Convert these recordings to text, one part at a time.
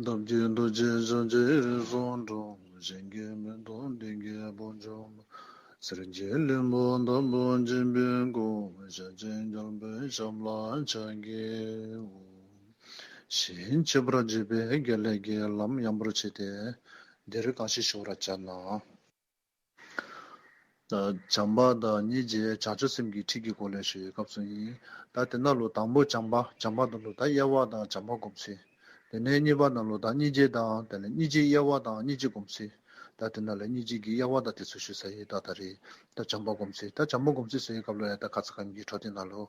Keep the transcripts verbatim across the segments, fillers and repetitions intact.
བདག་གི་ཐུགས་རྗེས་བྱང་ཆུབ་རིགས་སུ་འགྲོ། གཞན་གྱིས་མི་ཐུབ་བདེ་བར་བྱ་བ། གསེར་གྱི་ལྷུན་པོ་ལྟ་བུར་བརྗིད་པའི་སྐུ། ཞལ་གཅིག་རྒྱལ་པོའི་ཞབས་ལ་ཕྱག་འཚལ་ལོ། ཞེས་མཆོད་པར་བརྗོད་པས་དགེ་ལེགས་ཀྱི་ལམ་ཡངས་པར་བྱས་ཏེ། འདིར་གང་ཞིག་ཞུ་བར་བྱ་ན། ད་བྱམས་པ་དང་སྙིང་རྗེ་བྱང་ཆུབ་སེམས་ཀྱི་ཁྲིད་ཀྱི་སྐོར་ལས་ཞུ་བའི་སྐབས་སུ་ཨིན། ད་དེ་ནང་ལུ་དང་པོ་བྱམས་པ། བྱམས་པ་ནང་ལུ་ད་དབྱེ་བ་དང་བྱམས་པ་སྒོམ་ཚུལ། དེ་ནས་གཉིས་པ་ནང་ལུ་ད་སྙིང་རྗེ་དང་དེ་ནས་སྙིང་རྗེའི་དབྱེ་བ་དང་སྙིང་རྗེ་སྒོམ་ཚུལ། ད་དེ་ནང་ལས་སྙིང་རྗེ་གི་དབྱེ་བ་དང་དེ་ཚུ་ཞུ་ཚར་ཡི། ད་ད་རེས་ད་བྱམས་པ་སྒོམ་ཚུལ། ད་བྱམས་པ་སྒོམ་ཚུལ་ཟེར་བའི་སྐབས་ལུ་ཡང་ད་ཁ་ཙ་ཁ་ཉིནམ་གྱི་འཕྲོ་དེ་ནང་ལུ།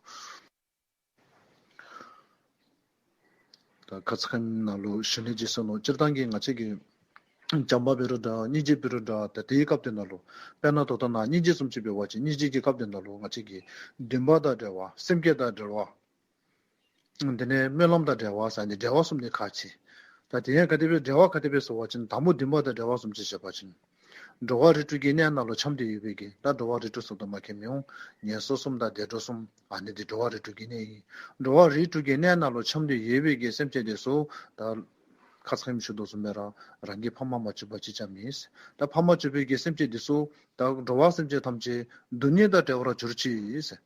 ད་ཁ་ཙ་ཁ་ཉིནམ་ནང་ལུ་ཞུ་ནི་བརྗེད་སོ་ནུག། སྤྱིར་བཏང་གི་ང་བཅས་ཀྱིས་བྱམས་པ་འབད་རུང་འདྲ། སྙིང་རྗེ་འབད་རུང་འདྲ། ད་དེའི་སྐབས་དེ་ནང་ལུ་དཔེར་ན་ད་ལྟོ་ནཱ་སྙིང་རྗེ་བཟུམ་ཅིག་འབད་བ་ཅིན་སྙིང་རྗེ་གི་སྐབས་དེ་ནང་ལུ་ང་བཅས་ཀྱིས་འདུན་པ་དང་འབྲེལ་བ། སེམས་བསྐྱེད་དང་འབྲེལ་བ། དེ་ནས་སྨོན་ལམ་དང་འབྲེལ་བ་ཟེར་ནི་འབྲེལ་བ་གསུམ་དེ་ཁག་ཆེ། ད་དེ་ཡང་ག་དེ་སྦེ་འབྲེལ་བ་ག་དེ་སྦེ་ཟེར་བ་ཅིན་དང་པོ་འདུན་པ་དང་འབྲེལ་བ་གསུམ་ཅིག་བཤད་པ་ཅིན། འགྲོ་བ་རིགས་དྲུག་གི་གནས་ནང་ལུ་འཁྱམས་ཏེ་ཡོད་པའི་གི། ད་འགྲོ་བ་རིགས་དྲུག་ཟེརཝ་ད་མ་མཁྱེན་མི་འོང་། ངན་སོང་གསུམ་དང་བདེ་འགྲོ་གསུམ། ཨ་ནི་དེ་འགྲོ་བ་རིགས་དྲུག་གི་གནས་ཨིན། འགྲོ་བ་རིགས་དྲུག་གི་གནས་ནང་ལུ་འཁྱམས་ཏེ་ཡོད་པའི་གི་སེམས་ཅན་དེ་ཚུ་ད་ཁ་ཙ་ཁ་ཉིནམ་ཞུ་དོ་བཟུམ་སྦེ་ར་རང་གི་ཕ་མ་མ་གྱུར་པ་གཅིག་ཀྱང་མེད། ད་ཕ་མ་གྱུར་པའི་གི་སེམས་ཅན་དེ་ཚུ་ད་འགྲོ་བ་སེམས་ཅན་ཐམས་ཅད་སྡུག་བསྔལ་དང་བྲལ་བར་གྱུར་ཅིག་ཟེར།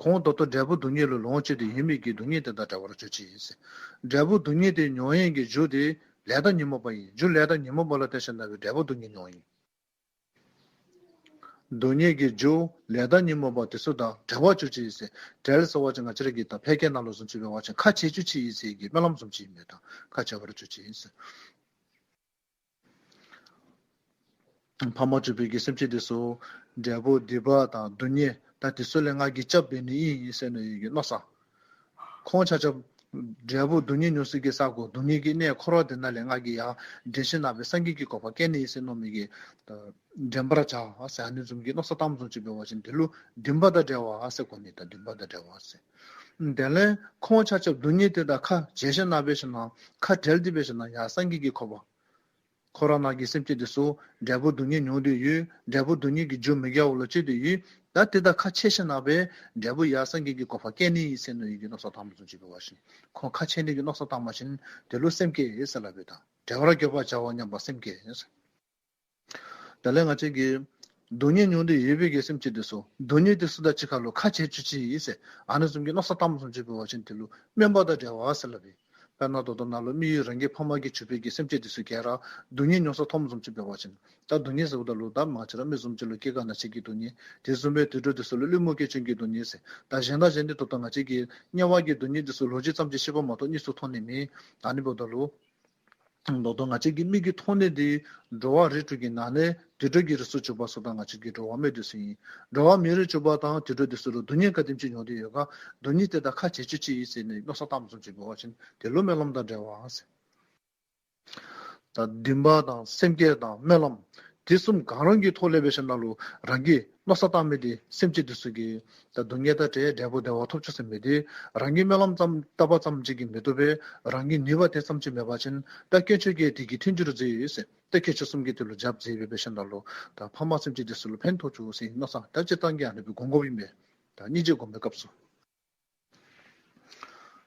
ཁོང་ད་ལྟོ་འབྲས་བུ་སྡུག་བསྔལ་ལུ་ལོངས་སྤྱོད་དེ་ཡོད་མི་གི་སྡུག་བསྔལ་དེ་དང་བྲལ་བར་གྱུར་ཅིག་ཟེར། འབྲས་བུ་སྡུག་བསྔལ་དེ་མྱོང་ཡས་ཀྱི་རྒྱུ་དེ་ལས་དང་ཉོན་མོངས་པ་ཨིན། རྒྱུ་ལས་དང་ཉོན་མོངས་པ་ལ་བརྟེན་ཞིནམ་ལས་འབྲས་བུ་སྡུག་བསྔལ་མྱོང་ཡི། སྡུག་བསྔལ་གྱི་རྒྱུ་ལས་དང་ཉོན་མོངས་པ་དེ་ཚུ་དང་བྲལ་བར་གྱུར་ཅིག་ཟེར། བྲལ་ཟེར་བ་ཅིན་ང་བཅས་ར་གི་ད་ཕལ་སྐད་ནང་ལུ་བཟུམ་ཅིག་འབད་བ་ཅིན་ཁ་འབྱལ་བཅུག་ཅིག་ཟེར་གྱི་སྨོན་ལམ་བཟུམ་ཅིག་ཨིན་མས། ད་ཁ་འབྱལ་བར་གྱུར་ཅིག་ཟེར། ཕ་མ་གྱུར་པའི་གི་སེམས་ཅན་དེ་ཚུ་འབྲས་བུ་སྡིག་པ་དང་སྡུག་བསྔལ་ད་དེ་ཚུ་ལས་ང་གིས་སྐྱབས་འབད་ནི་ཨིན་ཟེར་ནི་ཡི་གི་མནོ་བསམ། ཁོང་ཆ་ཁྱབ་འབྲས་བུ་སྡུག་བསྔལ་མྱོང་སའི་གི་ས་གོ་སྡུག་བསྔལ་གྱི་གནས་འཁོར་བ་དེ་ནང་ལས་ང་གིས་ཡར་འདྲེན་ཞིནམ་ལས་སངས་རྒྱས་ཀྱི་གོ་འཕང་བསྐྱལ་ནི་ཨིན་ཟེར་མནོ་མི་གི་འདྲེན་པར་བྱ་ཟེར་ཨ་ནི་བཟུམ་གྱི་མནོ་བསམ་བཏངམ་བཟུམ་ཅིག་འབད་བ་ཅིན་དེ་ལུ་འདུན་པ་དང་འབྲེལ་བ་ཟེར་གོ་ནི། ད་འདུན་པ་དང་འབྲེལ་བ་ཟེར། དེ་ལས་ཁོང་ཆ་ཁྱབ་སྡུག་བསྔལ་དེ་དང་ཁ་འབྱལ་ཞིནམ་ལས་འབད་ཞིནམ་ལས་ཁ་བྲལ་ཏེ་འབད་ཞིནམ་ལས་ཡར་སངས་རྒྱས་ཀྱི་གོ་འཕང་། འཁོར་བ་ནང་གི་སེམས་ཅན་དེ་ཚུ་འབྲས་བུ་སྡུག་བསྔལ་མྱོང་སྟེ་ཡོད། འབྲས་བུ་སྡུག་བསྔལ་གྱི་རྒྱུ་མི་དགེ་བ་ལུ་སྤྱོད་དེ་ཡོད། ད་དེ་དང་ཁ་འབྱལ་ཞིནམ་ལས་འབྲས་བུ་ཡར་སངས་རྒྱས་ཀྱི་གོ་འཕང་བསྐྱལ་ནི་ཨིན་ཟེར་ནི་ཡི་གི་མནོ་བསམ་བཏངམ་བཟུམ་ཅིག་འབད་བ་ཅིན། ཁོང་ཁ་འབྱལ་ནི་གི་མནོ་བསམ་བཏང་པ་ཅིན་དེ་ལུ་སེམས་བསྐྱེད་ཟེར་སླབ་པས། ད་བདེ་བར་འགྱུར་བར་བྱ་བ་ཉམས་པ་སེམས་བསྐྱེད་ཟེར། དེ་ལས་ང་བཅས་ཀྱིས་སྡུག་བསྔལ་མྱོང་སྟེ་ཡོད་པའི་གི་སེམས་ཅན་དེ་ཚུ་སྡུག་བསྔལ་དེ་ཚུ་དང་གཅིག་ཁར་ལུ་ཁ་འབྱལ་བཅུག་ཅིག་ཟེར་ཨ་ནི་བཟུམ་གྱི་མནོ་བསམ་བཏངམ་བཟུམ་ཅིག་འབད་བ་ཅིན་དེ་ལུ་སྨོན་པ་དང་འབྲེལ་བ་ཟེར་སླབ་པས། དཔེར་ན་ད་ལྟོ་ནཱ་ལུ་མི་ཡུལ་རང་གི་ཕ་མ་གིས་གྱུར་པའི་གི་སེམས་ཅན་དེ་ཚུ་ག་ར་སྡུག་བསྔལ་མྱོང་ས་མཐོངམ་བཟུམ་ཅིག་འབད་བ་ཅིན། ད་སྡུག་བསྔལ་ཟེརཝ་ད་ལུ་ད་མ་ཅིག་ར་མི་བཟུམ་ཅིག་ལུ་སྐྱེ་རྒ་ན་འཆི་གི་སྡུག་བསྔལ། དེ་བཟུམ་སྦེ་དུད་འགྲོ་དེ་ཚུ་ལུ་བླུན་རྨོངས་སྐྱེ་ཆེན་གྱི་སྡུག་བསྔལ་ཟེར། ད་གཞན་དང་གཞན་དེ་ད་ལྟོ་ང་བཅས་ཀྱིས་དམྱལ་བ་གི་སྡུག་བསྔལ་དེ་ཚུ་ལོ་རྒྱུས་ཙམ་ཅིག་ཤེས་པ་མ་གཏོགས་དངོས་སུ་མཐོང་ནི་མེད། ཨ་ནི་འབདཝ་ད་ལུ་ད་ལྟོ་ང་བཅས་ཀྱི་མིག་གིས་མཐོང་ནི་དེ་འགྲོ་བ་རིགས་དྲུག་གི་ནང་ནས་དུད་འགྲོ་གི་རིགས་སུ་གྱུར་པ་ཚུ་དང་ང་བཅས་ཀྱི་འགྲོ་བ་མི་དེ་ཚུ་ཨིན། འགྲོ་བ་མིའི་རིགས་གྱུར་པ་དང་དུད་འགྲོ་དེ་ཚུ་ལུ་སྡུག་བསྔལ་ག་དེམ་ཅིག་མྱོང་སྟེ་ཡོད་ག། སྡུག་བསྔལ་དེ་དང་ཁ་འབྱལ་བཅུག་ཅིག་ཟེར་ནི་མནོ་བསམ་བཏངམ་བཟུམ་ཅིག་འབད་བ་ཅིན་དེ་ལུ་སྨོན་ལམ་དང་འབྲེལ་བ་ཟེར། ད་འདུན་པ་དང་སེམས་བསྐྱེད་དང་སྨོན་ལམ་དེ་གསུམ་གང་རུང་གི་ཐོག་ལས་འབད་ཞིནམ་ལས་རང་གིས་མནོ་བསམ་བཏང་མི་དེ་སེམས་ཅན་དེ་ཚུ་གིས་ད་སྡུག་བསྔལ་དང་བྲལ་འབྲས་བུ་བདེ་བ་ཐོབ་ཚུགས་ཟེར་མི་དེ་རང་གིས་སྨོན་ལམ་ཙམ་བཏབ་པ་ཙམ་ཅིག་གིས་མི་བཏུབ་པས། རང་གི་ནུས་པ་དེ་ཙམ་ཅིག་མེད་པ་ཅིན་ད་དཀོན་མཆོག་གིས་དེ་གི་མཐུན་འགྱུར་མཛད་ཡོད་ཟེར། ད་དཀོན་མཆོག་གསུམ་གྱིས་དེ་ལུ་རྒྱབ་མཛད་སྦེ་འབད་ཞིནམ་ལས་ད་ཕ་མ་སེམས་ཅན་དེ་ཚུ་ལུ་ཕན་ཐོགས་ཚུགས་ཟེར་མནོ་བསམ་ད་སྤྱིར་བཏང་གི་ཨ་ནི་སྦེ་སྒོམ་དགོཔ་ཨིན་པས། ད་སྙིང་རྗེ་སྒོམ་པའི་སྐབས་སུ།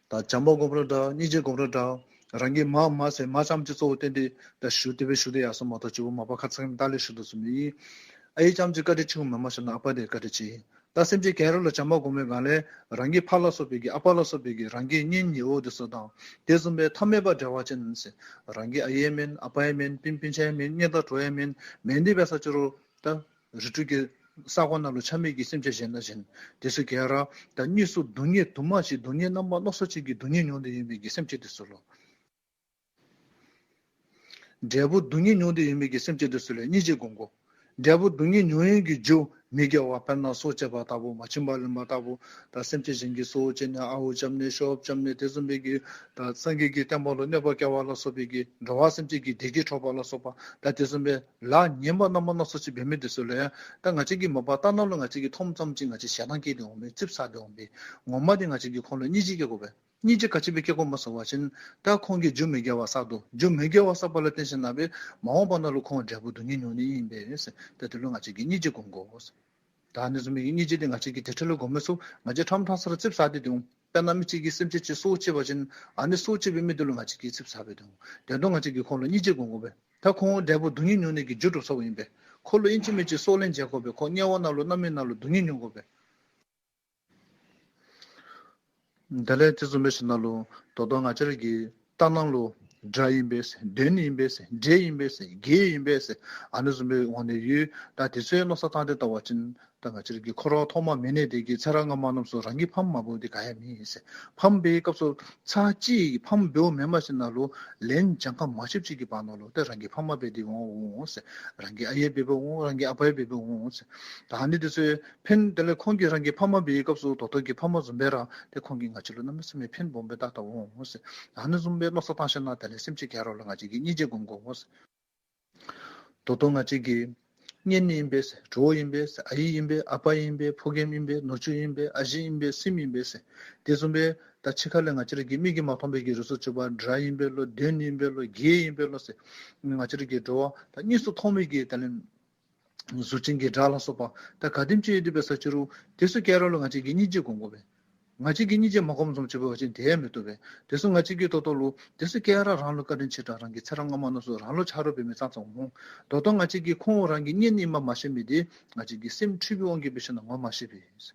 ད་བྱམས་པ་སྒོམ་རུང་འདྲ། སྙིང་རྗེ་སྒོམ་རུང་འདྲ། རང་གིས་མ་མ་ཟེར་མ་ཙམ་ཅིག་གཙོ་བོ་བཏོན་ཏེ་ད་ཞུ་དེ་སྦེ་ཞུ་དེ་ཡར་སོང་མ་གཏོགས་གཙོ་བོ་མ་པ་ཁ་ཙ་ཁ་ཉིནམ་ད་ལས་ཞུ་དོ་བཟུམ་ཨིན། ཨའི་ཙམ་ཅིག་བཀའ་དྲིན་ཆེ་མེན་མ་ཤེས་ན་ཨ་པ་དེ་བཀའ་དྲིན་ཆེ། ད་སེམས་ཅན་ག་ར་ལུ་བྱམས་པ་སྒོམ་པའི་སྒང་ལས་རང་གི་ཕ་ལ་སོགས་པའི་གི་ཨ་པ་ལ་སོགས་པའི་གི་རང་གི་གཉེན་ཉེ་བོ་དེ་ཚུ་དང་དེ་བཟུམ་སྦེ་ཐ་མལ་པ་འབྲེལ་བ་ཅན་ཟེར་རང་གི་ཨའི་ཡང་མེན་ཨ་པ་ཡང་མེན་སྤུན་སྤུན་ཆ་ཡང་མེན་གཉེན་དང་གྲོགས་ཡང་མེན་མེན་དེ་འབད་ས་ཅི་རུང་ད་རིགས་དྲུག་གི་ས་གོ་ནང་ལུ་འཁྱམས་མི་གི་སེམས་ཅན་གཞན་དང་གཞན་དེ་ཚུ་ག་ར་ད་དངོས་སུ་སྡུག་བསྔལ་དུ་མ་ཅིག་སྡུག་བསྔལ་རྣམ་པ་སྣ་ཚོགས་ཅིག་གི་སྡུག་བསྔལ་མྱོང་སྟེ་ཡོད་མི་གི་སེམས་ཅན་དེ་ཚུ་ལུ་འབྲས་བུ་སྡུག་བསྔལ་མྱོང་སྟེ་ཡོད་མི་གི་སེམས་ཅན་དེ་ཚུ་ལུ་སྙིང་རྗེ་སྒོམ་དགོ། འབྲས་བུ་སྡུག་བསྔལ་མྱོང་ཡས་ཀྱི་རྒྱུ་མི་དགེ་བ་དཔེར་ན་སྲོག་བཅད་པ་ལྟ་བུ་མ་བྱིན་པར་ལེན་པ་ལྟ་བུ་ད་སེམས་ཅན་གཞན་གྱི་སྲོག་བཅད་ནི་ཨརཝ་རྐྱབ་ནི་ཤོབ་རྐྱབ་ནི་དེ་བཟུམ་སྦེ་གི་ད་སངས་རྒྱས་ཀྱི་བསྟན་པ་ལུ་གནོད་པ་བསྐྱལ་བ་ལ་སོགས་པའི་གི་འགྲོ་བ་སེམས་ཅན་གྱི་བདེ་སྐྱིད་འཕྲོག་པ་ལ་སོགས་པ་ད་དེ་བཟུམ་སྦེ་ལཱ་ངན་པ་རྣམ་པ་སྣ་ཚོགས་ཅིག་འབད་མི་དེ་ཚུ་ལུ་ཡང་ད་ང་བཅས་ཀྱིས་མ་པ་ལྟ་ན་ལུ་ང་བཅས་ཀྱིས་མཐོངམ་ཙམ་ཅིག་ང་བཅས་ཞེ་སྡང་སྐྱེས་ཏེ་འོང་པས། རྩིགཔ་ཟ་སྟེ་འོང་པས། ངོ་མ་དེ་ང་བཅས་ཀྱིས་ཁོང་ལུ་སྙིང་རྗེ་སྐྱེ་དགོ་པས། སྙིང་རྗེ་ག་ཅི་སྦེ་སྐྱེ་དགོཔ་སྨོ་ཟེར་བ་ཅིན་ད་ཁོང་གིས་རྒྱུ་མི་དགེ་བ་བསགས་དོ། རྒྱུ་མི་དགེ་བ་བསགས་པ་ལ་བརྟེན་ཞིནམ་ལས་མ་འོངས་པ་ནང་ལུ་ཁོང་འབྲས་བུ་སྡུག་བསྔལ་མྱོང་ནི་ཨིན་པས་ཟེར། ད་དེ་ལུ་ང་བཅས་ཀྱིས་སྙིང་རྗེ་སྒོམ་དགོ་ཟེར། ད་ཨ་ནི་བཟུམ་མའི་སྙིང་རྗེ་དེ་ང་བཅས་ཀྱིས་དེ་འཕྲལ་ལུ་སྒོམ་མི་ཚུགས། ང་བཅས་ཕྲང་ཕྲང་ས་ར་རྩིགཔ་ཟ་སྟེ་འདུག། དཔེར་ན་མི་གཅིག་གིས་སེམས་ཅན་ཅིག་སྲོག་བཅད་པ་ཅིན་ཨ་ནི་སྲོག་བཅད་པའི་མི་དེ་ལུ་ང་བཅས་ཀྱིས་ཚིགཔ་ཟ་སྦེ་སྡོད་འོང་། དེ་དུས་ང་བཅས་ཀྱིས་ཁོང་ལུ་སྙིང་རྗེ་སྒོམ་དགོ་པས། ད་ཁོང་འབྲས་བུ་སྡུག་བསྔལ་མྱོང་ནི་གི་རྒྱུ་གྲུབ་ཚརཝ་ཨིན་པས། ཁོ་ལུ་ཨིན་ཅི་མིན་ཅི་སྲོག་ལན་འཇལ་དགོ་པས། ཁོ་དམྱལ་བ་ནང་ལུ་གནམ་མེད་ནང་ལུ་སྡུག་བསྔལ་མྱོང་དགོ་པས། དེ་ལས་དེ་བཟུམ་སྦེ་ཞིནམ་ལས་ད་ལྟོ་ང་བཅས་ར་གི་ལྟ་སྣང་ལུ་དགྲ་ཨིན་པས་ཟེར་དོན་ཨིན་པས་ཟེར་འདྲེ་ཨིན་པས་ཟེར་བགེགས་ཨིན་པས་ཟེར་ཨ་ནི་བཟུམ་སྦེ་འོང་ནི་ཡོད། ད་དེ་ཚུ་མནོ་བསམ་བཏང་སྟེ་བལྟ་བ་ཅིན་ད་ང་བཅས་ར་གི་འཁོར་བ་ཐོག་མ་མེད་ནས་དེ་གི་ཚེ་རབས་སྔ་མ་རྣམས་སུ་རང་གི་ཕམ་མ་འབོ་དེ་ག་ཡང་མེད་ཟེར། ཕམ་འབད་བའི་སྐབས་སུ་ཚར་གཅིག་ཕམ་འབོ་མེན་པ་ཞིནམ་ལས་ལན་གྱངས་ཁ་མ་ཆོདཔ་ཅིག་གི་བར་ན་ལུ་ཏེ་རང་གི་ཕམ་འབད་དེ་འོང་འོང་ཟེར། རང་གི་ཨའི་འབད་འབདཝ་འོང་། རང་གི་ཨ་པ་འབད་འབདཝ་འོང་ཟེར། ད་ཨ་ནི་དེ་ཚུ་ཕན་དེ་ལས་ཁོང་གིས་རང་གི་ཕམ་འབད་བའི་སྐབས་སུ་ད་ལྟོ་གི་ཕམ་བཟུམ་སྦེ་ར་ཏེ་ཁོང་གིས་ང་བཅས་ལུ་གནམ་མེད་ས་མེད་ཕན་སྦོམ་སྦེ་བཏགས་བཏགསཔ་འོང་ཟེར། ཨ་ནི་བཟུམ་སྦེ་མནོ་བསམ་བཏང་ཞིནམ་ལས་དེ་ལས་སེམས་ཅན་ག་ར་ལུ་ང་བཅས་ཀྱིས་སྙིང་རྗེ་སྒོམ་དགོ་འོང་ཟེར། ད་ལྟོ་ང་བཅས་ཀྱི་གཉེན་ཨིན་པས་ཟེར་གྲོགས་ཨིན་པས་ཟེར་ཨའི་ཨིན་པས་ཨ་པ་ཨིན་པས་ཕོ་རྒནམ་ཨིན་པས་ནུ་གཅུང་ཨིན་པས་ཨ་ཞེ་ཨིན་པས་སྲིངམོ་ཨིན་པས་ཟེར། དེ་བཟུམ་སྦེ་ད་ཕྱི་ཁ་ལས་ང་བཅས་ར་གི་མིག་གིས་མ་མཐོང་བའི་གི་རིགས་སུ་ཆུད་པ་དགྲ་ཨིན་པས་ལོ། གདོན་ཨིན་པས་ལོ། བགེགས་ཨིན་པས་ལོ་ཟེར། ང་བཅས་ར་གི་འགྲོ་བ་ད་གཉིས་སུ་མཐོང་བའི་གི་དེ་ལས་གཟུགས་ཅན་གྱི་དགྲ་ལ་སོགས་པ་ད་ག་དེམ་ཅིག་ཡོད་དེ་འབད་ས་ཅི་རུང་དེ་ཚུ་ག་ར་ལུ་ང་བཅས་ཀྱིས་སྙིང་རྗེ་སྒོམ་དགོ་པས། ང་བཅས་ཀྱིས་སྙིང་རྗེ་མ་སྒོམ་བཟུམ་ཅིག་འབད་བ་ཅིན་དེ་ཡང་མི་བཏུབ་པས། དེ་ཚུ་ང་བཅས་ཀྱིས་ད་ལྟོ་ལུ་དེ་ཚུ་ག་ར་རང་ལུ་བཀའ་དྲིན་ཆེ་དྲགས་རང་གི་ཚེ་རབས་སྔ་མ་རྣམས་སུ་རང་ལུ་ཆ་རོགས་འབད་མི་ཙང་ཙང་འོང་། ད་ལྟོ་ང་བཅས་ཀྱིས་ཁོང་རང་གི་གཉེན་ཨིནམ་མ་ཤེས་མི་དེ་ང་བཅས་ཀྱིས་སེམས་འཁྲུལ་པའི་དབང་གིས་འབད་ཞིནམ་ལས་ངོ་མ་ཤེས་པས།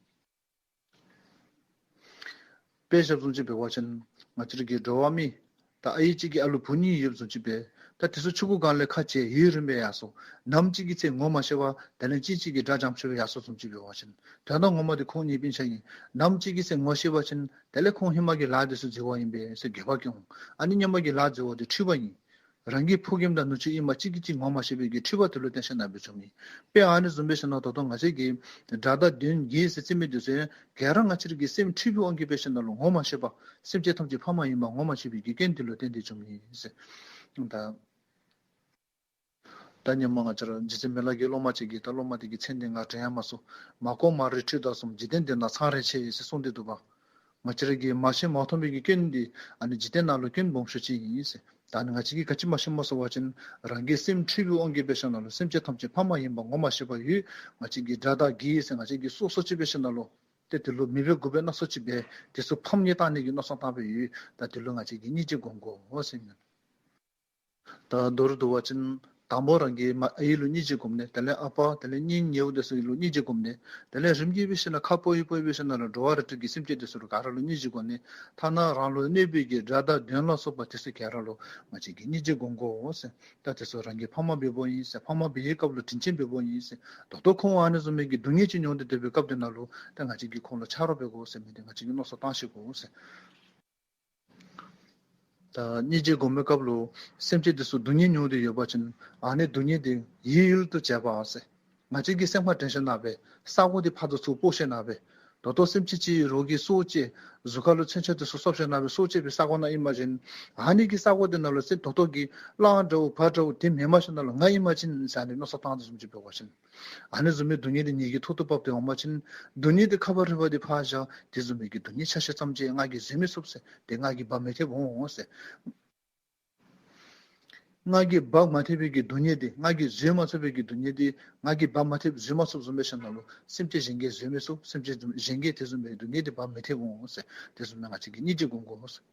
དཔེ་བཞགཔ་བཟུམ་ཅིག་འབད་བ་ཅིན་ང་བཅས་ར་གི་འགྲོ་བ་མི་ད་ཨའི་གཅིག་གི་ཨ་ལུ་བུ་གཉིས་ཡོདཔ་བཟུམ་ཅིག་སྦེ་ད་དེ་ཚུ་ཕྱུ་གུ་སྒང་ལས་ཁ་བྱལ་ཡུན་རིངམོ་སྦེ་ཡར་སོང་། ནམ་ཅིག་གི་ཚེ་ངོ་མ་ཤེས་པར་དེ་ལས་གཅིག་གཅིག་གི་དགྲ་འཇམ་ཆོག་སྦེ་ཡར་སོངམ་བཟུམ་ཅིག་འབད་བ་ཅིན་ད་ལྟོ་ངོ་མ་དེ་ཁོང་གཉིས་སྤུན་ཆ་ཨིན། ནམ་ཅིག་གི་ཚེ་ངོ་ཤེས་པ་ཅིན་དེ་ལས་ཁོང་ཧེ་མ་གི་ལཱ་དེ་ཚུ་འཛོལ་བ་ཨིན་པས་ཟེར་འགྱོད་པ་སྐྱེ་འོང་། ཨ་ནི་ཧེ་མ་གི་ལཱ་འཛོལ་བ་དེ་འཁྲུལ་པ་ཨིན། རང་གི་ཕོ་རྒནམ་དང་ནུ་གཅུང་ཨིནམ་གཅིག་གིས་གཅིག་ངོ་མ་ཤེས་པའི་གི་འཁྲུལ་པ་དེ་ལུ་བརྟེན་ཞིནམ་ལས་འབད་བྱུང་མི། དཔེ་ཨ་ནི་བཟུམ་འབད་ཞིནམ་ལས་ད་ལྟོ་ང་བཅས་ཀྱིས་དགྲ་དང་གདོན་བགེགས་ཟེར་རྩི་མི་དེ་ཚུ་ཡང་ག་ར་ང་བཅས་ར་གི་སེམས་འཁྲུལ་པའི་དབང་གིས་འབད་ཞིནམ་ལས་ངོ་མ་ཤེས་པར་སེམས་ཅན་ཐམས་ཅད་ཕམ་ཨིནམ་ངོ་མ་ཤེས་པའི་གི་རྐྱེན་དེ་ལུ་བརྟེན་ཏེ་བྱུང་མི་ཨིན་ཟེར། ད་ད་ཧེ་མ་ང་བཅས་ར་རྗེ་བཙུན་མི་ལ་གི་སློབ་མ་ཅིག་གིས་ད་སློབ་མ་དེ་གི་མཚན་དེ་ང་དྲན་ཡང་མ་སོང་། མ་གོ་མ་རིག་འཁྲུལ་དག་གསུམ། འཇིག་རྟེན་འདི་ན་ཚང་རེ་ཆེ་ཟེར་གསུངས་ཏེ་འདུག་པ། ང་བཅས་ར་གིས་མ་ཤེས་མ་མཐོང་བའི་གི་སྐྱོན་འདི་ཨ་ནི་འཇིག་རྟེན་ནང་ལུ་སྐྱོན་སྦོམ་ཤོས་ཅིག་ཨིན་ཟེར། ད་ཨ་ནི་ང་བཅས་ཀྱིས་ག་ཅི་མ་ཤེས་སྨོ་ཟེར་བ་ཅིན་རང་གི་སེམས་འཁྲུལ་པའི་དབང་གིས་འབད་ཞིནམ་ལས་སེམས་ཅན་ཐམས་ཅད་ཕམ་ཨིནམ་ངོ་མ་ཤེས་པ་ཡོད། ང་བཅས་ཀྱིས་དགྲ་དང་བགེགས་ཟེར་ང་བཅས་ཀྱིས་སོ་སོ་ཅིག་འབད་ཞིནམ་ལས་ཏེ་དེ་ལུ་མི་འབད་དགུ་འབད་སྣ་ཚོགས་ཅིག་འབད་དེ་ཚུ་ཕམ་ཉེས་བཏང་ནི་གི་མནོ་བསམ་བཏང་སྦེ་ཡོད། ད་དེ་ལུ་ང་བཅས་ཀྱིས་སྙིང་རྗེ་སྒོམ་དགོ་འོང་ཟེར་ཨིན། ད་མདོར་བསྡུ་བ་ཅིན་དང་པོ་རང་གི་མ་ཨའི་ལུ་སྙིང་རྗེ་སྒོམ་ནི། དེ་ལས་ཨ་པ་དེ་ལས་གཉེན་ཉེཝ་དེ་ཚུ་ལུ་སྙིང་རྗེ་སྒོམ་ནི། དེ་ལས་རིམ་གྱིས་འབད་ཞིནམ་ལས་ཁ་སྤོ་ཡི་སྤོ་ཡི་འབད་ཞིནམ་ལས་འགྲོ་བ་རིགས་དྲུག་གི་སེམས་ཅན་དེ་ཚུ་ལུ་ག་ར་ལུ་སྙིང་རྗེ་སྒོམ་ནི། ཐ་ན་རང་ལུ་གནོད་པའི་གི་དགྲ་དང་གདོན་ལ་སོགས་པ་དེ་ཚུ་ག་ར་ལུ་ང་བཅས་ཀྱིས་སྙིང་རྗེ་སྒོམ་དགོ་འོང་ཟེར། ད་དེ་ཚུ་རང་གི་ཕམ་འབདཝ་ཨིན་ཟེར། ཕམ་འབད་བའི་སྐབས་ལུ་དྲིན་ཆེན་འབདཝ་ཨིན་ཟེར། ད་ལྟོ་ཁོང་ཨ་ནི་བཟུམ་མའི་གི་སྡུག་བསྔལ་ཅིག་མྱོང་སྟེ་སྡོད་པའི་སྐབས་དེ་ནང་ལུ་ད་ང་བཅས་ཀྱིས་ཁོང་ལུ་ཆ་རོགས་འབད་དགོ་ཟེར་མི་དེ་ང་བཅས་ཀྱིས་མནོ་བསམ་བཏང་ཤེས་དགོ་འོང་ཟེར། ད་སྙིང་རྗེ་སྒོམ་པའི་སྐབས་ལུ་སེམས་ཅན་དེ་ཚུ་སྡུག་བསྔལ་མྱོང་སྟེ་ཡོད་པ་ཅིན་ཨ་ནི་སྡུག་བསྔལ་དེ་ཡིད་ཡུལ་དུ་བྱས་པ་ཟེར། ང་བཅས་ཀྱིས་སེམས་ཁར་དྲན་ཞིནམ་ལས་ས་གོ་དེ་ཕར་དང་ཚུར་སྤོ་ཞིནམ་ལས་ད་ལྟོ་སེམས་ཅན་ཅིག་རོགས་ཀྱིས་སྲོག་བཅད་གཟུགས་ཁ་ལུ་མཚོན་ཆ་དེ་ཚུ་གསོབ་ཞིནམ་ལས་སྲོག་བཅད་པའི་ས་གོ་ནང་ཨིན་པ་ཅིན་ཨ་ནི་གི་ས་གོ་དེ་ནང་ལུ་སེམས་ད་ལྟོ་གི་གླང་འདྲཝ་བ་འདྲཝ་དེ་མེན་པ་ཞིནམ་ལས་ང་ཨིན་པ་ཅིན་ཟེར་ཨ་ནི་མནོ་བསམ་བཏང་དོ་བཟུམ་ཅིག་འབད་བ་ཅིན་ཨ་ནི་བཟུམ་མའི་སྡུག་བསྔལ་དེ་ངེ་གི་ཐོག་ཏུ་བབས་ཏེ་འོང་པ་ཅིན་སྡུག་བསྔལ་དེ་ཁ་བ་རི་བ་དེ་ཕར་བཞག། དེ་བཟུམ་མའི་གི་སྡུག་བསྔལ་ཆ་ཤས་ཙམ་ཅིག་ང་གིས་བཟོད་མི་ཚུགས་ཟེར། དེ་ང་གིས་འབག་མི་ཐེག་འོང་ཟེར། ང་གིས་འབག་མ་ཐེག་པའི་གི་སྡུག་བསྔལ་དེ་ང་གིས་བཟོད་མ་ཚུགས་པའི་གི་སྡུག་བསྔལ་དེ་ང་གིས་འབག་མ་ཐེག་བཟོད་མ་ཚུགསཔ་བཟུམ་སྦེ་ཞིནམ་ལས་སེམས་ཅན་གཞན་གྱིས་བཟོད་མི་ཚུགས། སེམས་ཅན་གཞན་གྱིས་དེ་བཟུམ་མའི་སྡུག་བསྔལ་དེ་འབག་མི་ཐེག་འོང་ཟེར། དེ་བཟུམ་མའི་ང་བཅས་ཀྱིས་སྙིང་རྗེ་སྒོམ་དགོ་ཟེར།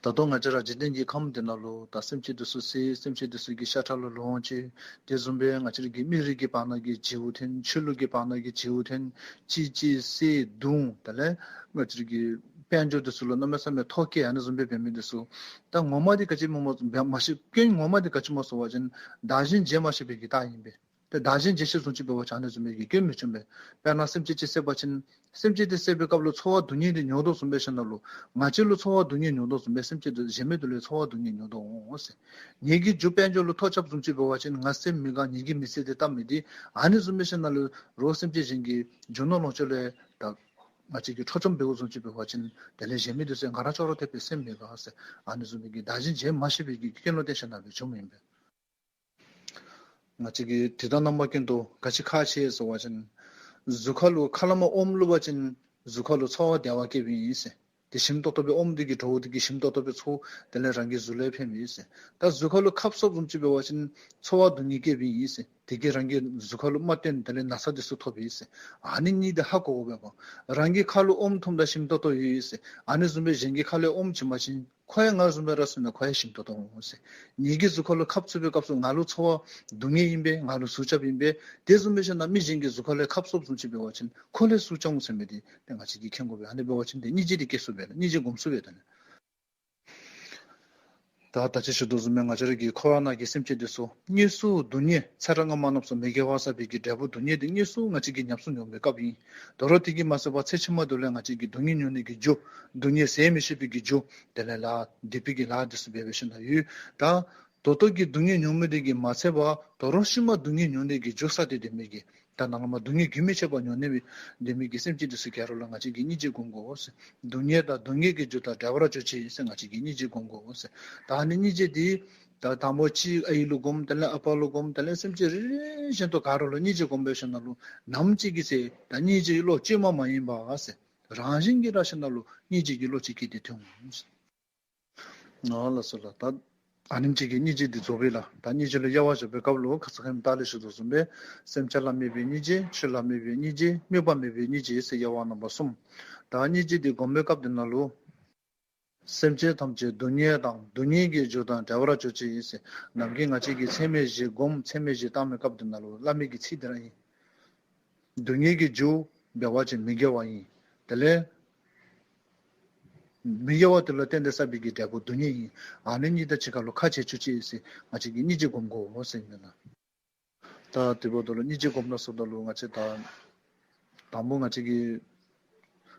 ད་ལྟོ་ང་བཅས་ར་འཇིག་རྟེན་གྱི་ཁམས་འདི་ནང་ལུ་ད་སེམས་ཅན་དེ་ཚུ་བསད། སེམས་ཅན་དེ་ཚུ་གི་ཤ་ཁྲག་ལུ་ལོངས་སྤྱོད། དེ་བཟུམ་སྦེ་ང་བཅས་ར་གི་མི་རིགས་ཀྱི་བར་ན་གི་འབྲེལ་བ་འཐེན། ཆོས་ལུགས་ཀྱི་བར་ན་གི་འབྲེལ་བ་འཐེན། གཅེས་གཅེས་བསད་བརྡུང་། དེ་ལས་ང་བཅས་ར་གི་དཔལ་འབྱོར་དེ་ཚུ་ལུ་གནམ་མེད་ས་མེད་ཐོ་བཀོད་ཨ་ནི་བཟུམ་སྦེ་འབད་མི་དེ་ཚུ་ད་ངོ་མ་དེ་ག་ཅི་སྨོ་སྨོ་མ་ཤེས། སྐྱོན་ངོ་མ་དེ་ག་ཅི་སྨོ་ཟེར་བ་ཅིན་བདག་གཞན་འབྱེད་མ་ཤེས་པའི་གི་རྟགས་ཨིན་པས། ཏེ་བདག་གཞན་འབྱེད་ཤེས་བཟུམ་ཅིག་འབད་བ་ཅིན་ཨ་ནི་བཟུམ་མའི་གི་སྐྱོན་མི་བྱུང་པས། དཔེར་ན་སེམས་ཅན་ཅིག་བསད་པ་ཅིན་སེམས་ཅན་དེ་བསད་པའི་སྐབས་ལུ་ཚོར་བ་སྡུག་བསྔལ་དེ་མྱོང་དོ་བཟུམ་སྦེ་ཞིནམ་ལས་ང་བཅས་ལུ་ཚོར་བ་སྡུག་བསྔལ་མྱོང་དོ་བཟུམ་སྦེ་སེམས་ཅན་དེ་གཞན་མི་དེ་ལུ་ཚོར་བ་སྡུག་བསྔལ་མྱོང་དོ་འོང་ཟེར། ངེ་གི་རྒྱུ་དཔལ་འབྱོར་ལུ་ཐོ་རྐྱབ་བཟུམ་ཅིག་འབད་བ་ཅིན་ང་སེམས་མི་དགའ། ངེ་གི་མི་ཚེ་དེ་སྟབས་མི་བདེ། ཨ་ནི་བཟུམ་སྦེ་ཞིནམ་ལས་རོགས་སེམས་ཅན་གཞན་གྱི་རྒྱུ་ནོར་ལོངས་སྤྱོད་ལུ་ད་ང་བཅས་ཀྱིས་འཕྲོག་བཅོམ་འབད་བཟུམ་ཅིག་འབད་བ་ཅིན་དེ་ལས་གཞན་མི་དེ་ཚུ་ང་ར་ཅོག་ར་འཐདཔ་སྦེ་སེམས་མི་དགའ་ཟེར། ཨ་ནི་བཟུམ་མའི་གི་བདག་གཞན་འབྱེད་མ་ཤེས་པའི་གི་སྐྱོན་ལུ་བརྟེན་ཞིནམ་ལས་བྱུངམ་ཨིན་པས། ང་བཅས་ཀྱིས་དེ་དང་རྣམ་པ་ཀུན་ཏུ་ག་ཅི་ཁག་ཆེ་ཟེར་བ་ཅིན་གཟུགས་ཁ་ལུ་ཁ་ལས་མར་ཨོམ་བླུགས་པ་ཅིན་གཟུགས་ཁ་ལུ་ཚོར་བ་བདེ་བ་སྐྱེཝ་ཨིན་ཟེར། དེ་ཞིམ་ཏོག་ཏོ་སྦེ་ཨོམ་དེ་གི་བྲོཝ་དེ་གིས་ཞིམ་ཏོག་ཏོ་སྦེ་ཚོར། དེ་ལས་རང་གི་གཟུགས་ལུ་ཕནམ་ཨིན་ཟེར། ད་གཟུགས་ཁ་ལུ་ཁབ་སོབ་བཟུམ་ཅིག་འབད་བ་ཅིན་ཚོར་བ་སྡུག་བསྔལ་སྐྱེཝ་ཨིན་ཟེར། དེ་གིས་རང་གི་གཟུགས་ཁ་ལུ་རྨ་བཏོན་དེ་ལས་ན་ཚ་དེ་ཚུ་ཐོབ་ཡི་ཟེར། ཨ་ནི་གཉིས་དེ་ཧ་གོ་དགོ་པས་པ། རང་གི་ཁ་ལུ་ཨོམ་འཐུངམ་ད་ཞིམ་ཏོག་ཏོ་ཡོད་ཟེར། ཨ་ནི་བཟུམ་སྦེ་གཞན་གྱི་ཁ་ལས་ཨོམ་བྱིན་པ་ཅིན་ཁོ་ཡང་ང་བཟུམ་སྦེ་ར་ཟོས་ན་ཁོ་ཡང་ཞིམ་ཏོག་ཏོ་འོང་ཟེར། ངེ་གི་གཟུགས་ཁ་ལུ་ཁབ་ཚུད་པའི་སྐབས་སུ་ང་ལུ་ཚོར་བ་སྡུག་བསྔལ་ཨིན་པས། ང་ལུ་ཟུག་རྐྱབ་ཨིན་པས། དེ་བཟུམ་སྦེ་ཤེས་ན་མི་གཞན་གྱི་གཟུགས་ཁ་ལས་ཁབ་སོབ་བཟུམ་ཅིག་འབད་བ་ཅིན་ཁོ་ལས་ཟུག་རྐྱབ་འོང་ཟེར་མི་དེ་ཏེ་ང་བཅས་ཀྱིས་མཁྱེན་དགོ་པས། ཨ་ནི་འབད་བ་ཅིན་ཏེ་སྙིང་རྗེ་དེ་སྐྱེ་ཚུགས་པས་ལགས། སྙིང་རྗེ་སྒོམ་ཚུགས་པས་ཏེ་ལགས། ད་ད་ཅི་ཞུ་དོ་བཟུམ་སྦེ་ང་བཅས་ར་གི་འཁོར་བ་ནང་གི་སེམས་ཅན་དེ་ཚུ་དངོས་སུ་སྡུག་བསྔལ་ཚེ་རབས་སྔ་མ་རྣམས་སུ་མི་དགེ་བ་བསགས་པའི་གི་འབྲས་བུ་སྡུག་བསྔལ་དེ་དངོས་སུ་ང་བཅས་ཀྱིས་ཉམས་སུ་མྱོང་བའི་སྐབས་ཨིན། དོ་རུང་དེ་གིས་མ་ཚད་པར་ཚེ་ཕྱི་མ་དེ་ལུ་ཡང་ང་བཅས་ཀྱིས་སྡུག་བསྔལ་མྱོང་ནི་གི་རྒྱུ། སྡུག་བསྔལ་ཟད་མི་ཤེས་པའི་གི་རྒྱུ། དེ་ལས་ལཱ་སྡིག་པའི་གི་ལཱ་དེ་ཚུ་འབད་འབད་ཞིནམ་ལས་ཡོད། ད་ད་ལྟོ་གི་སྡུག་བསྔལ་མྱོང་མི་དེ་གིས་མ་ཚད་པར་དོ་རུང་ཕྱི་མ་སྡུག་བསྔལ་མྱོང་ནི་གི་རྒྱུ་བསགས་ཏེ་སྡོད་མི་གི། ད་ནཱ་ལས་མར་སྡུག་བསྔལ་རྒྱུན་མི་འཆད་པར་མྱོང་ནི་སྦེ་སྡོད་མི་གི་སེམས་ཅན་དེ་ཚུ་ག་ར་ལུ་ང་བཅས་ཀྱིས་སྙིང་རྗེ་སྒོམ་དགོ་ཟེར། སྡུག་བསྔལ་དང་སྡུག་བསྔལ་གྱི་རྒྱུ་དང་བྲལ་བར་གྱུར་ཅིག་ཟེར་ང་བཅས་ཀྱིས་སྙིང་རྗེ་སྒོམ་དགོ་ཟེར། ད་ཨ་ནི་སྙིང་རྗེ་དེ་ད་དང་པོ་ཅིག་ཨའི་ལུ་སྒོམ། དེ་ལས་ཨ་པ་ལུ་སྒོམ། དེ་ལས་སེམས་ཅན་རེ་རེ་བཞིན་དུ་ག་ར་ལུ་སྙིང་རྗེ་སྒོམ་འབད་ཞིནམ་ལས་ནམ་ཅིག་གི་ཚེ་ད་སྙིང་རྗེའི་བློ་བཅོས་མ་མ་ཡིན་པ་ཟེར། རང་བཞིན་གྱིས་ར་ཞིནམ་ལས་སྙིང་རྗེ་གི་བློ་ཅིག་སྐྱེས་ཏེ་ཐོན་འོང་ཟེར། ཨ་ལགས་སོ་ལགས། ད་ཨ་ནེམ་ཅིག་གིས་སྙིང་རྗེ་འདི་རྫོགས་པས་ལགས། ད་སྙིང་རྗེ་ལུ་དབྱེ་བ་བཞག་པའི་སྐབས་ལུ་ཁ་ཙ་ཁ་ཉིནམ་ད་ལས་ཞུ་དོ་བཟུམ་སྦེ་སེམས་ཅན་ལ་དམིགས་པའི་སྙིང་རྗེ། ཆོས་ལ་དམིགས་པའི་སྙིང་རྗེ། དམིགས་པ་མེད་པའི་སྙིང་རྗེ་ཟེར་དབྱེ་བ་རྣམ་པ་གསུམ། ད་སྙིང་རྗེ་འདི་སྒོམ་པའི་སྐབས་འདི་ནང་ལུ་སེམས་ཅན་ཐམས་ཅད་སྡུག་བསྔལ་དང་སྡུག་བསྔལ་གྱི་རྒྱུ་དང་བྲལ་བར་གྱུར་ཅིག་ཟེར། ནམ་གྱི་ང་བཅས་ཀྱིས་ཚད་མེད་བཞི་སྒོམ། ཚད་མེད་བཞི་བཏང་བའི་སྐབས་འདི་ནང་ལུ་སླབ་མི་གི་ཚིག་འདི་ར་ཨིན། སྡུག་བསྔལ་གྱི་རྒྱུ་འབད་བ་ཅིན་མི་དགེ་བ་ཨིན། དེ་ལས་མི་དགེ་བ་དེ་ལུ་བརྟེན་ཏེ་བསགས་པའི་གི་འབྲས་བུ་སྡུག་བསྔལ་ཨིན། ཨ་ནི་གཉིས་དང་གཅིག་ཁར་ལུ་ཁ་འབྱལ་བཅུག་ཅིག་ཟེར་ང་བཅས་ཀྱིས་སྙིང་རྗེ་སྒོམ་དགོ་ཟེར་ཨིན་མས་ལགས། ད་དེ་འབདཝ་ད་ལུ་སྙིང་རྗེ་སྒོམ་ད་ཟེརཝ་ད་ལུ་ང་བཅས་ད་དང་པོ་ང་བཅས་ཀྱིས་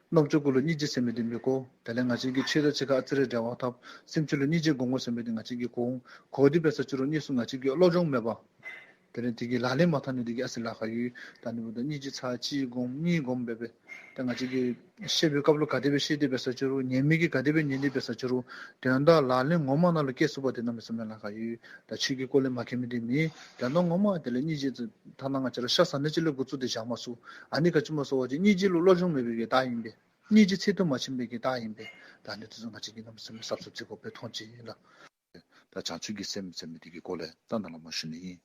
རྣམ་ཅོ་གུ་ལུ་སྙིང་རྗེ་ཟེར་མི་འདི་མི་གོ། དེ་ལས་ང་བཅས་ཀྱིས་ཆོས་དང་གཅིག་ཁར་ཨ་ཙི་རེ་འབྲེལ་བ་འཐབ། སེམས་ཅན་ལུ་སྙིང་རྗེ་སྒོམ་དགོ་ཟེར་མི་འདི་ང་བཅས་ཀྱིས་གོ་འོང་། གོ་སྟེ་འབད་ས་ཅིག་རུང་དངོས་སུ་ང་བཅས་ཀྱིས་བློ་སྦྱོང་མེད་པར། དེ་ལས་དེ་གི་ལག་ལེན་མ་འཐབ་ནི་དེ་གིས་ཨ་ཙི་ལཱ་ཁག་ཡོད། ད་ཨ་ནི་འབདཝ་ད་སྙིང་རྗེ་ཚར་གཅིག་སྒོམ་གཉིས་སྒོམ་འབད་འབད། ད་ང་བཅས་ཀྱིས་བཤད་པའི་སྐབས་ལུ་ག་དེ་སྦེ་བཤད་དེ་འབད་ས་ཅིག་རུང་ཉན་མི་གིས་ག་དེ་སྦེ་ཉན་དེ་འབད་ས་ཅིག་རུང་དོན་དག་ལག་ལེན་ངོ་མ་ནང་ལུ་སྐྱེལ་ཚུགས་པ་དེ་གནམ་མེད་ས་མེད་ལཱ་ཁག་ཡོད། ད་ཆོས་ཀྱི་སྐོར་ལས་མ་མཁྱེན་མི་དེ་མེད། དོན་དག་ངོ་མ་དེ་ལས་སྙིང་རྗེ་ཐ་ན་ང་བཅས་ར་ཤ་ཟ་ནི་ཅིག་ལས་འགོ་བཙུགས་ཏེ་བཞག་མ་ཚུགས། ཨ་ནི་ག་ཅི་སྨོ་ཟེར་བ་ཅིན་སྙིང་རྗེ་ལུ་བློ་སྦྱོང་མེད་པའི་གི་རྟགས་ཨིན་པས། སྙིང་རྗེ་ཚད་དུ་མ་ཕྱིན་པའི་གི་རྟགས་ཨིན་པས། ད་ཨ་ནི་དེ་ཚུ་ང་བཅས་ཀྱིས་གནམ་མེད་ས་མེད་གཟབ་གཟབ་བྱེད་དགོ་པའི་མཐོང་ཅི་ལགས། ད་བྱང་ཆུབ་ཀྱི་སེམས་ཟེར་མི་དེ་གི་སྐོར་ལས་ད་ནཱ་ལས་མར་ཞུ་ནི་ཨིན།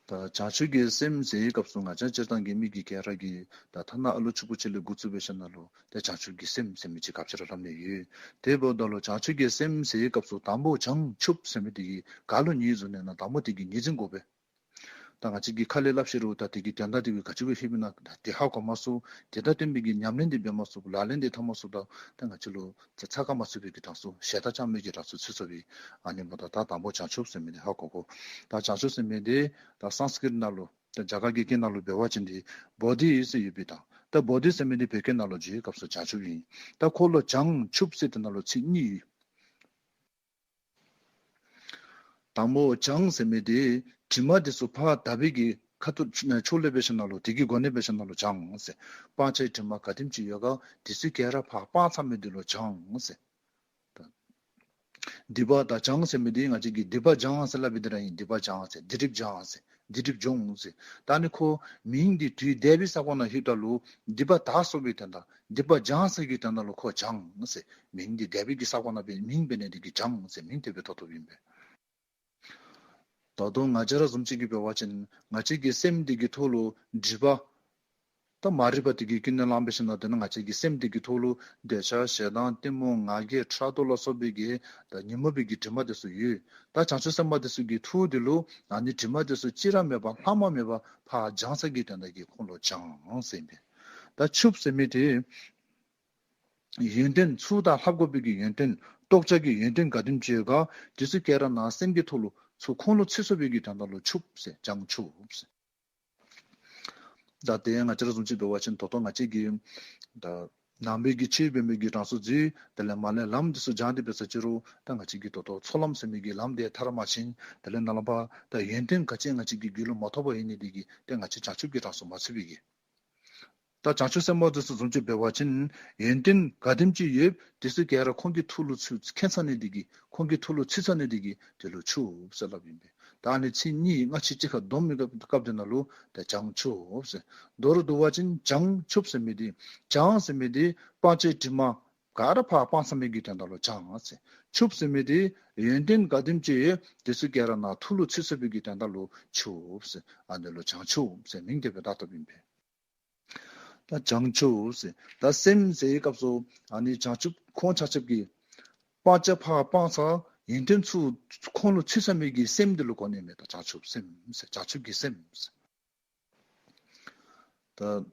ད་བྱང་ཆུབ་ཀྱི་སེམས་ཟེར་བའི་སྐབས་སུ་ང་བཅས་སྤྱིར་བཏང་གི་མི་གི་ག་ར་གིས་ད་ཐ་ན་ཨ་ལུ་ཕྱུག་པོ་ཅིག་ལས་འགོ་བཙུགས་འབད་ཞིནམ་ལས་ད་བྱང་ཆུབ་ཀྱི་སེམས་ཟེར་མི་ཅིག་ག་ཅི་ར་ལབ་ནི་ཡོད། དེ་འབདཝ་ད་ལུ་བྱང་ཆུབ་ཀྱི་སེམས་ཟེར་བའི་སྐབས་སུ་དང་པོ་བྱང་ཆུབ་ཟེར་མི་དེ་གིས་ག་ལུ་ངོས་འཛིན་ནི་ན་དང་པོ་དེ་གིས་ངོས་འཛིན་དགོ་པས། ད་ང་བཅས་ཀྱིས་ཁ་ལས་སླབ་ཤེས་རུང་ད་དེ་གི་དོན་དག་དེ་གིས་ག་ཅི་སྦེ་ཧེ་མ་ན་ད་དེ་ཧ་གོ་མ་ཚུགས། དེ་དང་བསྟུན་པའི་གི་ཉམས་ལེན་དེ་འབད་མ་ཚུགས། ལག་ལེན་དེ་འཐབ་མ་ཚུགས། ད་ད་ང་བཅས་ལུ་ཚ་ཚ་ཁ་མ་ཚུད་པའི་གི་གྲངས་སུ་ཞེ་དྲག་ཅང་མེད་ཀྱི་གྲངས་སུ་ཚུད་སོང་བས། ཨ་ནི་འབདཝ་ད་ད་དང་པོ་བྱང་ཆུབ་ཟེར་མི་དེ་ཧ་གོ་དགོ། ད་བྱང་ཆུབ་ཟེར་མི་དེ་ད་སཾསྐྲྀཏ་ནང་ལུ་ད་རྒྱ་གར་གྱི་སྐད་ནང་ལུ་འབད་བ་ཅིན་དེ་བོ་དྷི་ཟེར་ཡོད་པས། ད་ད་བོ་དྷི་ཟེར་མི་དེ་བོད་སྐད་ནང་ལུ་བསྒྱུར་བའི་སྐབས་སུ་བྱང་ཆུབ་ཨིན། ད་ཁོ་ལུ་བྱང་ཆུབ་ཟེར་དེ་ནང་ལུ་ཚིག་གཉིས་ཡོད། དང་པོ་བྱང་ཟེར་མི་དེ་དྲི་མ་དེ་ཚུ་ཕར་དག་པའི་གི་ཁ་ཐུག་ཕྱོགས་ལས་འབད་ཞིནམ་ལས་དེ་གི་སྒོ་ནས་འབད་ཞིནམ་ལས་བྱང་ཟེར། སྤང་བྱའི་དྲི་མ་ག་དེམ་ཅིག་ཡོད་ག་དེ་ཚུ་ག་ར་ཕར་སྤངས་ཚར་མི་དེ་ལུ་བྱང་ཟེར། སྡིག་པ་དང་བྱང་ཟེར་མི་དེ་ང་བཅས་ཀྱིས་སྡིག་པ་སྦྱང་ཟེར་སླབ་པའི་དེ་ར་ཨིན། སྡིག་པ་སྦྱང་ཟེར། སྡིག་སྒྲིབ་སྦྱང་ཟེར། སྡིག་སྒྲིབ་སྦྱོང་ཟེར། ད་ཨ་ནི་ཁོ་མིང་འདི་དུས་འདས་པའི་ས་གོ་ནང་ལྷོདཔ་ད་ལུ་སྡིག་པ་དག་སོང་བའི་དོན་དག། སྡིག་པ་སྦྱང་ཟེར་གྱི་དོན་དག་ལུ་ཁོ་བྱང་ཟེར། མིང་འདི་འདས་པའི་གི་ས་གོ་ནང་སྦེ་མིང་འབད་ནི་དེ་གིས་བྱང་ཟེར་མིང་དེ་སྦེ་ཐོབ་ཐོབཔ་ཨིན་པས། ད་དུང་ང་བཅས་ར་བཟུམ་ཅིག་གིས་འབད་བ་ཅིན་ང་བཅས་ཀྱི་སེམས་འདི་གི་ཐོག་ལུ་སྒྲིབ་པ་ད་མ་རིག་པ་དེ་གིས་ཀུན་ནས་བསླངས་འབད་ཞིནམ་ལས་དེ་ནང་ང་བཅས་ཀྱི་སེམས་འདི་གི་ཐོག་ལུ་འདོད་ཆགས་ཞེ་སྡང་གཏི་མུག་ང་རྒྱལ་ཕྲག་དོག་ལ་སོགས་པའི་གི་ད་ཉོན་མོངས་པའི་གི་དྲི་མ་དེ་ཚུ་ཡོད། ད་བྱང་ཆུབ་སེམས་དཔའ་དེ་ཚུ་གི་ཐུགས་དེ་ལུ་ཨ་ནི་དྲི་མ་དེ་ཚུ་ཅིག་ར་མེད་པར་ལྷག་མ་མེད་པར་ཕར་སྦྱང་ཚར་གྱི་དོན་དག་གིས་ཁོང་ལུ་བྱང་ཟེར་ཨིན་པས། ད་ཆུབ་ཟེར་མི་དེ་ཡོན་ཏན་ཚུར་ད་ལྷབ་དགོ་པའི་གི་ཡོན་ཏན་རྟོགས་བྱ་གི་ཡོན་ཏན་ག་དེམ་ཅིག་ཡོད་ག་དེ་ཚུ་ག་ར་ནང་སེམས་ཀྱི་ཐོག་ལུ་ཚུར་ཁོང་ལུ་ཚུད་སོང་བའི་གི་དོན་དག་ལུ་ཆུབ་ཟེར། བྱང་ཆུབ་ཟེར། ད་དེ་ང་བཅས་ར་བཟུམ་ཅིག་འབད་བ་ཅིན་ད་ལྟོ་ང་བཅས་ཀྱིས་ད་ནང་པའི་གི་ཆོས་འབད་མི་གི་གྲངས་སུ་འཛུལ། དེ་ལས་མར་ལས་ལམ་དེ་ཚུ་སྦྱང་སྟེ་འབད་ས་ཅིག་རུང་ད་ང་བཅས་ཀྱིས་ད་ལྟོ་ཚོགས་ལམ་ཟེར་མི་གི་ལམ་དེ་མཐར་མ་ཕྱིན། དེ་ལས་ནཱ་ལས་ཕར་ད་ཡོན་ཏན་ག་ཅི་ང་བཅས་ཀྱི་རྒྱུད་ལུ་མ་ཐོབ་པར་ཡོད་ནི་དེ་གིས་ཏེ་ང་བཅས་བྱང་ཆུབ་ཀྱི་གྲངས་སུ་མ་ཚུད་པའི་གི། ད་བྱང་ཆུབ་སེམས་དཔའ་དེ་ཚུ་བཟུམ་ཅིག་འབད་བ་ཅིན་ཡོན་ཏན་ག་དེམ་ཅིག་ཡོད་དེ་ཚུ་ག་ར་ཁོང་གི་ཐུགས་ལུ་ཚུད་མཁྱེན་ཚར་ནི་དེ་གིས་ཁོང་གི་ཐུགས་ལུ་ཚུད་ཚར་ནི་དེ་གིས་དེ་ལུ་ཆུབ་ཟེར་སླབ་ཨིན་པས། ད་ཨ་ནི་ཚིག་གཉིས་སྔ་ཕྱི་གཅིག་ཁར་བསྡོམས་མི་སྐབས་དེ་ནང་ལུ་ད་བྱང་ཆུབ་ཟེར། མདོར་བསྡུ་བ་ཅིན་བྱང་ཆུབ་ཟེར་མི་དེ་བྱང་ཟེར་མི་དེ་སྤང་བྱའི་དྲི་མ་ ག་ར་ཕར་སྤང་ཚར་མི་གི་དོན་དག་ལུ་བྱང་ཟེར། ཆུབ་ཟེར་མི་དེ་ཡོན་ཏན་ག་དེམ་ཅིག་དེ་ཚུ་ག་ར་ནཱ་ཐུགས་ལུ་ཚུད་ཚར་བའི་གི་དོན་དག་ལུ་ཆུབ་ཟེར། ཨ་ནི་ལུ་བྱང་ཆུབ་ཟེར་མིང་དེ་སྦེ་བཏགས་བཏགསཔ་ཨིན་པས། ད་བྱང་ཆུབ་ཟེར། ད་སེམས་ཟེར་བའི་སྐབས་སུ་ཨ་ནི་བྱང་ཆུབ་ཁོང་ཆ་ཁྱབ་ཀྱིས་སྤང་བྱ་ཕར་སྤང་ཚར་ཡོན་ཏན་ཚུ་ཁོང་ལུ་ཚུད་ཚར་མི་གི་སེམས་དེ་ལུ་གོ་ནི་མས། ད་བྱང་ཆུབ་སེམས་ཟེར། བྱང་ཆུབ་ཀྱི་སེམས་ཟེར། ད་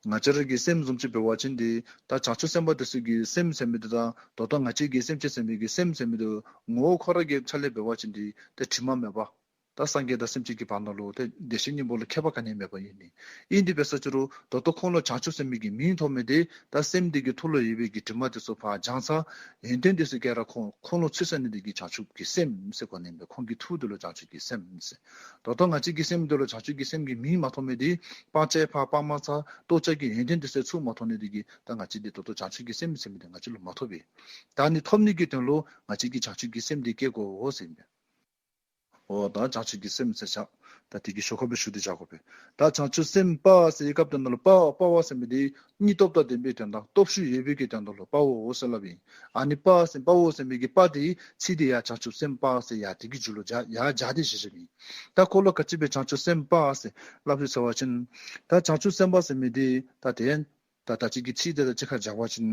ང་བཅས་ར་གི་སེམས་བཟུམ་ཅིག་འབད་བ་ཅིན་དེ་ད་བྱང་ཆུབ་སེམས་དཔའ་དེ་ཚུ་གི་སེམས་ཟེར་མི་དེ་དང་ད་ལྟོ་ང་བཅས་ཀྱི་སེམས་ཅན་ཟེར་མི་གི་སེམས་ཟེར་མི་དེ་ངོ་བོ་ཁོ་ར་གི་ཆ་ལས་འབད་བ་ཅིན་དེ་ད་དྲི་མ་མེད་པ། ད་སངས་རྒྱས་དང་སེམས་ཅན་གྱི་བར་ན་ལུ་ཏེ་བདེ་གཤེགས་སྙིང་པོ་ལུ་ཁྱད་པར་ག་ནི་ཡང་མེདཔ་ཨིན་ནི། ཨིན་དེ་འབད་ས་ཅི་རུང་ད་ལྟོ་ཁོང་ལུ་བྱང་ཆུབ་ཟེར་མི་གི་མིང་ཐོབ་མི་དེ་ད་སེམས་དེ་གི་ཐོག་ལུ་ཡོད་པའི་གི་དྲི་མ་དེ་ཚུ་ཕར་སྦྱངས་ཚར་ཡོན་ཏན་དེ་ཚུ་ག་ར་ཁོང་ཁོང་ལུ་ཚུད་ཚར་ནི་དེ་གིས་བྱང་ཆུབ་ཀྱི་སེམས་ཟེར་གོ་ནི་མས། ཁོང་གི་ཐུགས་དེ་ལུ་བྱང་ཆུབ་ཀྱི་སེམས་ཟེར། ད་ལྟོ་ང་བཅས་ཀྱི་སེམས་དེ་ལུ་བྱང་ཆུབ་ཀྱི་སེམས་ཀྱི་མིང་མ་ཐོབ་མི་དེ་སྤང་བྱ་ཕར་སྤང་མ་ཚར་རྟོགས་བྱ་གི་ཡོན་ཏན་དེ་ཚུ་ཚུར་མ་ཐོབ་ནི་དེ་གིས་ད་ང་བཅས་དེ་ད་ལྟོ་བྱང་ཆུབ་ཀྱི་སེམས་ཟེར་མི་དེ་ང་བཅས་ལུ་མ་ཐོབ་པས། ད་ནི་ཐོབ་ནི་གི་དོན་ལུ་ང་བཅས་ཀྱིས་བྱང་ཆུབ་ཀྱི་སེམས་དེ་བསྐྱེད་དགོ་ཟེར་ཨིན་པས། འོ་ད་བྱང་ཆུབ་ཀྱི་སེམས་ཟེར་བྱ། ད་དེ་གི་ཞོར་ཁར་སྦེ་ཞུ་སྟེ་བཞག་དགོ་པས། ད་བྱང་ཆུབ་སེམས་དཔའ་ཟེར་བའི་སྐབས་དེ་ནང་ལུ་དཔའ་དཔའ་བ་ཟེར་མི་དེ་སྙིང་སྟོབས་དང་ལྡན་པའི་དོན་དག་སྟོབས་ཤུགས་ཡོད་པའི་གི་དོན་དག་ལུ་དཔའ་བོ་ཟེར་སླབ་ཨིན། ཨ་ནི་དཔའ་ཟེར་དཔའ་བོ་ཟེར་མི་གི་དཔའ་དེ་ཚིག་དེ་ཡང་བྱང་ཆུབ་སེམས་དཔའ་ཟེར་ཡང་དེ་གི་མཇུག་ལུ་སྦྱར་ཡང་སྦྱར་ཏེ་བཞག་བཞགཔ་ཨིན། ད་ཁོ་ལུ་ག་ཅི་སྦེ་བྱང་ཆུབ་སེམས་དཔའ་ཟེར་སླབ་ཡི་ཟེར་བ་ཅིན་ད་བྱང་ཆུབ་སེམས་དཔའ་ཟེར་མི་དེ་ད་དེ་ད་ད་ཅི་གི་ཚིག་དེ་དང་གཅིག་ཁར་སྦྱར་བ་ཅིན་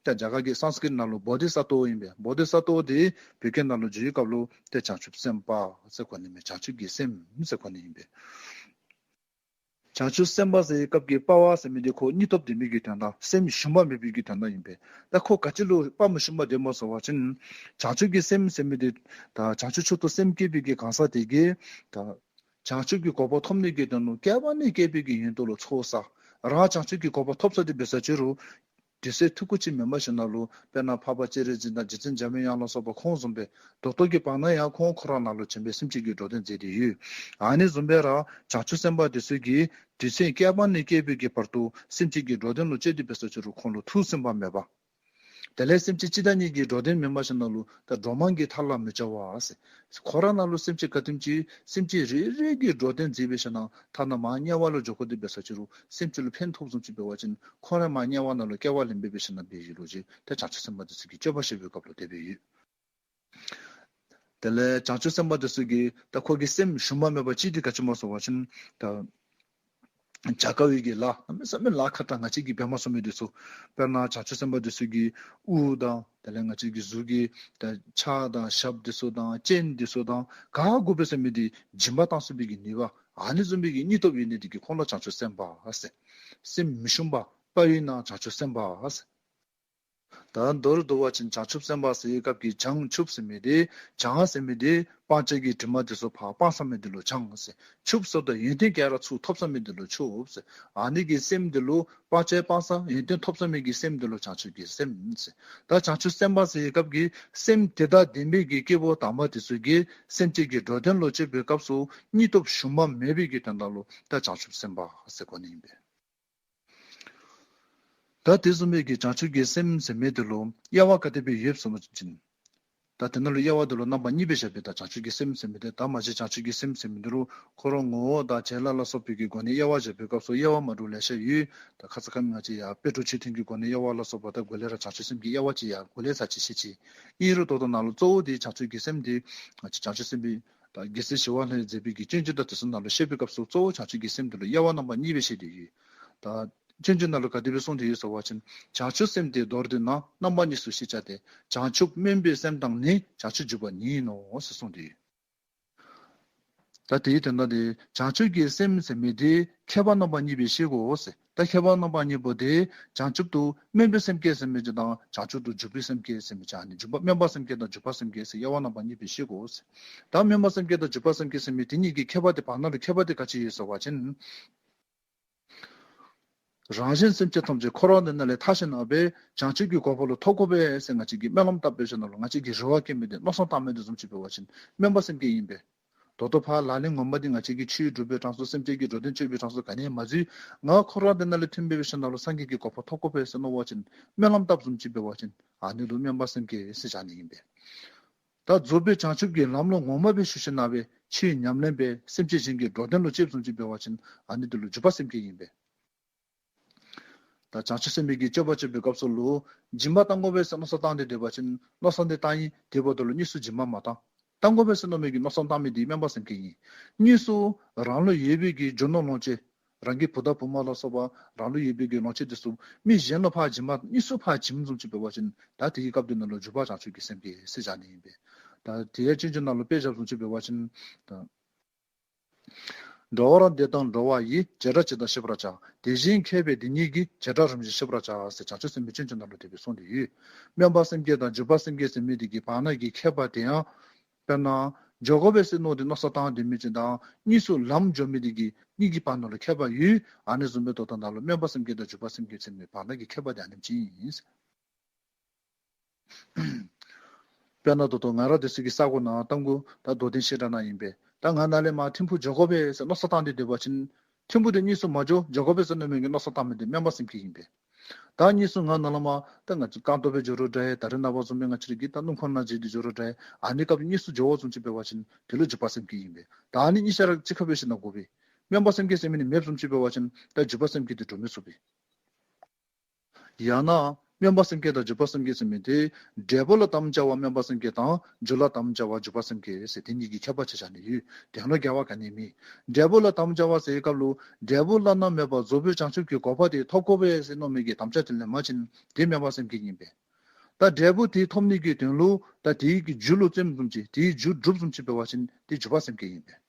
ད་རྒྱ་གར་གྱི་སཾསྐྲྀཏ་ནང་ལུ་བོ་དྷི་སཏྭ་ཨིན་པས། བོ་དྷི་སཏྭ་དེ་བོད་སྐད་ནང་ལུ་བསྒྱུར་བའི་སྐབས་ལུ་ཏེ་བྱང་ཆུབ་སེམས་དཔའ་ཟེར་གོ་ནི་མས། བྱང་ཆུབ་ཀྱི་སེམས་ཟེར་གོ་ནི་ཨིན་པས། བྱང་ཆུབ་སེམས་དཔའ་ཟེར་བའི་སྐབས་ཀྱི་དཔའ་བ་ཟེར་མི་དེ་ཁོ་སྙིང་སྟོབས་ལྡན་པའི་གི་དོན་དག་སེམས་ཞུམ་པ་མེད་པའི་གི་དོན་དག་ཨིན་པས། ད་ཁོ་ག་ཅི་ལུ་དཔའ་མི་ཞུམ་པ་ལྡན་པ་ཟེར་བ་ཅིན་བྱང་ཆུབ་ཀྱི་སེམས་ཟེར་མི་དེ་ད་བྱང་ཆུབ་མཆོག་ཏུ་སེམས་བསྐྱེད་པའི་གི་གང་ཟག་དེ་གིས་ད་བྱང་ཆུབ་ཀྱི་གོ་འཕང་ཐོབ་ནི་གི་དོན་ལུ་བསྐལ་པ་ནས་བསྐལ་པའི་གི་ཡུན་དུ་ལུ་ཚོགས་བསགས། རང་བྱང་ཆུབ་ཀྱི་གོ་འཕང་ཐོབ་ཚར་ཏེ་འབད་ས་ཅི་རུང་དུས་ཚོད་ཐུང་ཀུ་ཅིག་མེན་པར་ཞིན་ན་ལུ་དཔེར་ན་འཕགས་པ་སྤྱན་རས་གཟིགས་དང་རྗེ་བཙུན་འཇམ་དཔལ་དབྱངས་ལ་སོགས་པ་ཁོང་བཟུམ་སྦེ་ད་ལྟོ་གི་བར་ན་ཡང་ཁོང་ཁོ་ར་ནང་ལུ་བྱོན་པའི་སེམས་ཅན་གྱི་འགྲོ་དོན་མཛད་དེ་ཡོད། ཨ་ནི་བཟུམ་སྦེ་ར་བྱང་ཆུབ་སེམས་དཔའ་དེ་ཚུ་གིས་དུས་ཚོད་བསྐལ་པ་ནས་བསྐལ་པའི་གི་བར་དུ་སེམས་ཅན་གྱི་འགྲོ་དོན་ལུ་སྤྱོད་དེ་འབད་ས་ཅི་རུང་ཁོང་ལུ་ཐུགས་སུན་པ་མེད་པ། དེ་ལས་སེམས་ཅན་གཅིག་དང་གཉིས་ཀྱི་འགྲོ་དོན་མེན་པར་ཞིན་ན་ལུ་ད་འགྲོ་མང་གི་མཐའ་ལ་མི་སྐྱོ་བ་ཟེར། ཁོ་ར་ནང་ལུ་སེམས་ཅན་ག་དེམ་ཅིག་སེམས་ཅན་རེ་རེ་གིས་འགྲོ་དོན་མཛད་འབད་ཞིན་ན་ཐ་ན་མར་དམྱལ་བ་ལུ་འགྱོ་དགོ་དེ་འབད་ས་ཅི་རུང་སེམས་ཅན་ལུ་ཕན་ཐོགས་བཟུམ་ཅིག་འབད་བ་ཅིན་ཁོང་ར་མར་དམྱལ་བ་ནང་ལུ་སྐྱེ་བ་ལེན་འབད་འབད་ཞིན་ན་འབད་ཡི་ལོ་ཅིག་ཏེ་བྱང་ཆུབ་སེམས་དཔའ་དེ་ཚུ་གི་སྤྱོད་པ་བཤད་པའི་སྐབས་ལུ་དེ་སྦེ་ཡོད། དེ་ལས་བྱང་ཆུབ་སེམས་དཔའ་དེ་ཚུ་གི་ད་ཁོ་གི་སེམས་ཞུམ་པ་མེད་པ་ཅིག་དེ་ག་ཅི་སྨོ་ཟེར་བ་ཅིན་ད་བྱ་དཀའ་བའི་གི་ལཱ་གནམ་མེད་ས་མེད་ལཱ་ཁག་དང་ང་བཅས་ཀྱིས་འབད་མ་ཚུགས་མི་དེ་ཚུ། དཔེར་ན་བྱང་ཆུབ་སེམས་དཔའ་དེ་ཚུ་གི་དབུ་དང་དེ་ལས་ང་བཅས་ཀྱི་གཟུགས་ཀྱི་ད་ཕྱག་དང་ཞབས་དེ་ཚུ་དང་སྤྱན་དེ་ཚུ་དང་ག་དགོ་པས་ཟེར་མི་དེ་སྦྱིན་པ་གཏང་ཚུགས་པའི་གི་ནུས་པ་ཨ་ནི་བཟུམ་མའི་གི་སྙིང་སྟོབས་ཡོད་ནི་དེ་གིས་ཁོང་ལུ་བྱང་ཆུབ་སེམས་དཔའ་ཟེར། སེམས་མི་ཞུམ་པ་དཔའ་བོའི་ནང་བྱང་ཆུབ་སེམས་དཔའ་ཟེར། ད་མདོར་བསྡུ་བ་ཅིན་བྱང་ཆུབ་སེམས་དཔའ་ཟེར་བའི་སྐབས་ཀྱི་བྱང་ཆུབ་ཟེར་མི་དེ་བྱང་ཟེར་མི་དེ་སྤང་བྱ་གི་དྲི་མ་དེ་ཚུ་ཕར་སྤངས་ཚར་མི་དེ་ལུ་བྱང་ཟེར། ཆུབ་ཟེརཝ་ད་ཡོན་ཏན་ག་ར་ཚུར་ཐོབ་ཚར་མི་དེ་ལུ་ཆུབ་ཟེར། ཨ་ནི་གི་སེམས་དེ་ལུ་སྤང་བྱ་སྤངས་ཚར་ཡོན་ཏན་ཐོབ་ཚར་མི་གི་སེམས་དེ་ལུ་བྱང་ཆུབ་ཀྱི་སེམས་ཟེར། ད་བྱང་ཆུབ་སེམས་དཔའ་ཟེར་བའི་སྐབས་ཀྱི་སེམས་དེ་དང་ལྡན་པའི་གི་སྐྱེས་བུ་དམ་པ་དེ་ཚུ་གིས་སེམས་ཅན་གྱི་འགྲོ་དོན་ལུ་སྤྱོད་པའི་སྐབས་སུ་སྙིང་སྟོབས་ཞུམ་པ་མེད་པའི་གི་དོན་དག་ལུ་ད་བྱང་ཆུབ་སེམས་དཔའ་ཟེར་གོ་ནི་ཨིན་པས། ད་དེ་བཟུམ་མའི་གི་བྱང་ཆུབ་ཀྱི་སེམས་ཟེར་མི་དེ་ལུ་དབྱེ་བ་ག་དེ་སྦེ་ཡོདཔ་ཟེར་བ་ཅིན། ད་དེ་ནང་ལུ་དབྱེ་བ་དེ་ལུ་རྣམ་པ་གཉིས་སྦེ་བཞག་པས། ད་བྱང་ཆུབ་ཀྱི་སེམས་ཟེར་མི་དེ་ད་མ་གཞི་བྱང་ཆུབ་ཀྱི་སེམས་ཟེར་མི་དེ་ལུ་ཁོ་ར་ངོ་བོ་དང་བྱེད་ལས་ལ་སོགས་པའི་གི་སྒོ་ནས་དབྱེ་བ་བཞག་པའི་སྐབས་སུ་དབྱེ་བ་མ་འདྲཝ་ལེ་ཤ་ཡོད། ད་ཁ་ཙ་ཁ་ཉིནམ་ང་བཅས་ཡར་དཔལ་སྤྲུལ་མཆོད་རྟེན་གྱི་སྒོ་ནས་དབྱེ་བ་ལ་སོགས་པ་ད་འགོ་ལས་ར་བྱང་ཆུབ་སེམས་ཀྱི་དབྱེ་བ་ཅིག་ཡར་འགོ་ལས་ཚར་ཅིག་བཤད་ཅི། ཨིན་རུང་ད་ལྟོ་ནཱ་ལུ་གཙོ་བོ་དེ་བྱང་ཆུབ་ཀྱི་སེམས་དེ་ང་བཅས་བྱང་ཆུབ་སེམས་དཔའི་ད་རྒྱལ་སྲས་ཞི་བ་ལྷ་ཡིས་མཛད་པའི་གི་སྤྱོད་འཇུག་དང་དེ་ཚུ་ནང་ལུ་བཤད་པའི་སྐབས་སུ་གཙོ་བོ་བྱང་ཆུབ་ཀྱི་སེམས་དེ་ལུ་དབྱེ་བ་རྣམ་པ་གཉིས་སྦེ་བཤད་དེ་ཡོད། ད་སྤྱོད་འཇུག་ནང་ལུ་ག་དེ་སྦེ་གསུངས་ཏེ་ཡོད་ཟེར་བ་ཅིན། བྱང་ཆུབ་སེམས་དེ་མདོར་བསྡུ་ན་རྣམ་པ་གཉིས་སུ་ཤེས་བྱ་སྟེ། བྱང་ཆུབ་སྨོན་པའི་སེམས་དང་ནི། བྱང་ཆུབ་འཇུག་པ་ཉིད་ཡིན་ནོ་ཟེར་གསུངས་ཏེ་ཡོད། ད་དེའི་དོན་དག་དེ་བྱང་ཆུབ་ཀྱི་སེམས་ཟེར་མི་དེ་ཁྱད་པར་རྣམ་པ་གཉིས་སྦེ་ཤེས་དགོ་ཟེར། ད་ཁྱད་པར་རྣམ་པ་གཉིས་པོ་དེ་བྱང་ཆུབ་ཏུ་སྨོན་པའི་སེམས་བསྐྱེད་ཟེར་མི་དེ་དང་བྱང་ཆུབ་ཏུ་འཇུག་པའི་སེམས་བསྐྱེད་ཟེར་མི་ཅིག་ཨ་ནི་འཇུག་པ་སྨོན་པ་སེམས་བསྐྱེད་དང་འཇུག་པ་སེམས་བསྐྱེད་ཟེར་དབྱེ་བ་རྣམ་པ་གཉིས་སྦེ་ཤེས་དགོ་ཟེར། ད་སྨོན་པ་སེམས་བསྐྱེད་དང་འཇུག་པ་སེམས་བསྐྱེད་ཟེར་མི་དེ་གཉིས་ཀྱི་ཁྱད་པར་དེ་བར་ན་ལུ་ཁྱད་པར་དེ་ག་ཅི་ཡོད་ཟེར་བ་ཅིན། རང་གཞན་སེམས་ཅན་ཐམས་ཅད་འཁོར་བ་འདི་ནང་ལས་ཐར་ཞིནམ་ལས་བྱང་ཆུབ་ཀྱི་གོ་འཕང་ལུ་ཐོབ་དགོ་པས་ཟེར་ང་བཅས་ཀྱིས་སྨོན་ལམ་བཏབ་པའི་ཞིནམ་ལས་ང་བཅས་ཀྱིས་རེ་བ་བསྐྱེད་མི་དེ་མནོ་བསམ་བཏང་མི་དེ་བཟུམ་ཅིག་འབད་བ་ཅིན་སྨོན་པ་སེམས་བསྐྱེད་ཨིན་པས། ད་ལྟོ་ཕར་ལག་ལེན་ངོ་མ་འདི་ང་བཅས་ཀྱིས་ཆོས་སྒྲུབ་པའི་གྲངས་སུ་སེམས་ཅན་གྱི་འགྲོ་དོན་སྤྱོད་པའི་གྲངས་སུ་ག་ནི་ཡང་མ་འཛུལ། ང་འཁོར་བ་འདི་ནང་ལས་ཐོན་པའི་ཞིནམ་ལས་སངས་རྒྱས་ཀྱི་གོ་འཕང་ཐོབ་དགོ་པས་ཟེར་མནོ་བ་ཅིན་སྨོན་ལམ་བཏབ་བཟུམ་ཅིག་འབད་བ་ཅིན་ཨ་ནི་ལུ་སྨོན་པ་སེམས་བསྐྱེད་ཟེར་བྱ་ནི་ཨིན་པས། ད་རྫོགས་པའི་བྱང་ཆུབ་ཀྱི་ལམ་ལུ་ངོ་མ་སྦེ་ཞུགས་ཞིནམ་ལས་ཆོས་ཉམས་ལེན་འབད་སེམས་ཅན་གཞན་གྱི་འགྲོ་དོན་ལུ་སྤྱོད་བཟུམ་ཅིག་འབད་བ་ཅིན་ཨ་ནི་དེ་ལུ་འཇུག་པ་སེམས་བསྐྱེད་ཨིན་པས། ད་བྱང་ཆུབ་སེམས་དཔའི་གི་སྤྱོད་པ་སྤྱོད་པའི་སྐབས་སུ་ལུ་སྦྱིན་པ་གཏང་དགོ་པས་ཟེར་མནོ་བསམ་བཏང་སྟེ་སྡོད་པ་ཅིན་མནོ་བསམ་དེ་བཏང་ཡི། དེ་འབདཝ་ད་ལུ་དངོས་སུ་སྦྱིན་པ་མ་བཏང་། གཏང་དགོ་པས་ཟེར་མནོ་མི་གི་མནོ་བསམ་བཏང་མི་དེ་སྨོན་པ་སེམས་བསྐྱེད་ཨིན། དངོས་སུ་རང་ལུ་ཡོད་པའི་གི་རྒྱུ་ནོར་ལོངས་སྤྱོད། རང་གི་བུ་དང་བུ་མོ་ལ་སོགས་པ་རང་ལུ་ཡོད་པའི་གི་ལོངས་སྤྱོད་དེ་ཚུ་མི་གཞན་ལུ་ཕར་སྦྱིན་པ་དངོས་སུ་ཕར་བྱིན་བཟུམ་ཅིག་འབད་བ་ཅིན་ད་དེའི་སྐབས་དེ་ནང་ལུ་འཇུག་པ་བྱང་ཆུབ་ཀྱི་སེམས་བསྐྱེད་ཟེར་བྱ་ནི་ཨིན་པས། ད་དེ་ཡང་སྤྱོད་འཇུག་ནང་ལུ་དཔེ་བཞག་བཟུམ་ཅིག་འབད་བ་ཅིན་ད། འགྲོ་བར་འདོད་དང་འགྲོ་བ་ཡི། བྱེ་བྲག་ཇི་ལྟར་ཤེས་པར་བྱ། དེ་བཞིན་མཁས་པས་དེ་ཉིད་ཀྱི། བྱེ་བྲག་རིམ་བཞིན་ཤེས་པར་བྱ་ཟེར་བྱང་ཆུབ་སེམས་དཔའི་སྤྱོད་འཇུག་ནང་ལུ་དེ་སྦེ་གསུངས་ཏེ་ཡོད། སྨོན་པ་སེམས་བསྐྱེད་དང་འཇུག་པ་སེམས་བསྐྱེད་ཟེར་མི་དེ་གི་བར་ན་གི་ཁྱད་པར་དེ་ཡང་དཔེར་ན་འགྱོ་དགོ་པས་ཟེར་མནོ་སྟེ་མནོ་བསམ་བཏང་སྡོད་མི་ཅིག་དང་དངོས་སུ་ལམ་འགྱོ་མི་དེ་གི་གཉིས་ཀྱི་བར་ན་ལུ་ཁྱད་པར་ཡོད། ཨ་ནི་བཟུམ་སྦེ་ད་ལྟོ་ནཱ་ལུ་སྨོན་པ་སེམས་བསྐྱེད་དང་འཇུག་པ་སེམས་བསྐྱེད་ཟེར་མི་བར་ན་གི་ཁྱད་པར་དེ་ཨ་ནེམ་ཅིག་ཨིན། དཔེར་ན་ད་ལྟོ་ང་ར་དེ་ཚུ་གི་ས་གོ་ནང་རྟ་མགོ་ད་རྡོ་སྡིངས་ཤེལ་བྲག་ནང་ཨིན་པས། ད་ང་ནཱ་ལས་མར་ཐིམ་ཕུག་འགྱོ་དགོ་པས་ཟེར་མནོ་བསམ་བཏང་སྟེ་སྡོད་པ་ཅིན་ཐིམ་ཕུག་དེ་དངོས་སུ་མ་འགྱོ་འགྱོ་དགོ་པས་ཟེར་མནོ་མི་གི་མནོ་བསམ་བཏང་མི་དེ་སྨོན་པ་སེམས་བསྐྱེད་ཨིན་པས། ད་དངོས་སུ་ང་ནཱ་ལས་མར་ད་ང་བཅས་རྐང་སྟོང་སྦེ་འགྱོ་རུང་འདྲ་ཡི། ད་རེས་ནངས་པ་བཟུམ་སྦེ་ང་བཅས་ར་གིས་ད་སྣུམ་འཁོར་ནང་བརྗེས་ཏེ་འགྱོ་རུང་འདྲ་ཡི། ཨ་ནི་སྐབས་དངོས་སུ་འགྱོ་བ་བཟུམ་ཅིག་འབད་བ་ཅིན་དེ་ལུ་འཇུག་པ་སེམས་བསྐྱེད་ཨིན་པས། ད་ཨ་ནི་གཉིས་ཆ་ར་གཅིག་ཁར་སྦེ་ཤེས་ན་དགོ་པས། སྨོན་པ་སེམས་བསྐྱེད་ཟེར་མི་ནི་མེདཔ་བཟུམ་ཅིག་འབད་བ་ཅིན་ད་འཇུག་པ་སེམས་བསྐྱེད་དེ་འགྲུབ་མི་ཚུགས་པས། ཡང་ན་སྨོན་པ་སེམས་བསྐྱེད་དང་འཇུག་པ་སེམས་བསྐྱེད་ཟེར་མི་དེ་འབྲས་བུ་ལ་དམ་བཅའ་བ་སྨོན་པ་སེམས་བསྐྱེད་དང་རྒྱུ་ལ་དམ་བཅའ་བ་འཇུག་པ་སེམས་བསྐྱེད་ཟེར་དེ་གཉིས་ཀྱི་ཁྱད་པར་ཕྱེ་བཞག་ནི་ཡོད། དོན་ལུ་འགལ་བ་ག་ནི་མེད། འབྲས་བུ་ལ་དམ་བཅའ་བ་ཟེར་བའི་སྐབས་ལུ་འབྲས་བུ་བླ་ན་མེད་པ་རྫོགས་པའི་བྱང་ཆུབ་ཀྱི་གོ་འཕང་དེ་ཐོབ་དགོ་པས་ཟེར་མནོ་མི་གི་དམ་བཅའ་དེ་ལས་མ་བཅིན་དེ་སྨོན་པ་སེམས་བསྐྱེད་ཨིན་པས། ད་འབྲས་བུ་དེ་ཐོབ་ནི་གི་དོན་ལུ་ད་དེའི་གི་རྒྱུ་ལུ་བརྩོནམ་བཟུམ་ཅིག་དེའི་རྒྱུ་སྒྲུབཔ་བཟུམ་ཅིག་འབད་བ་ཅིན་དེ་འཇུག་པ་སེམས་བསྐྱེད་ཨིན་པས།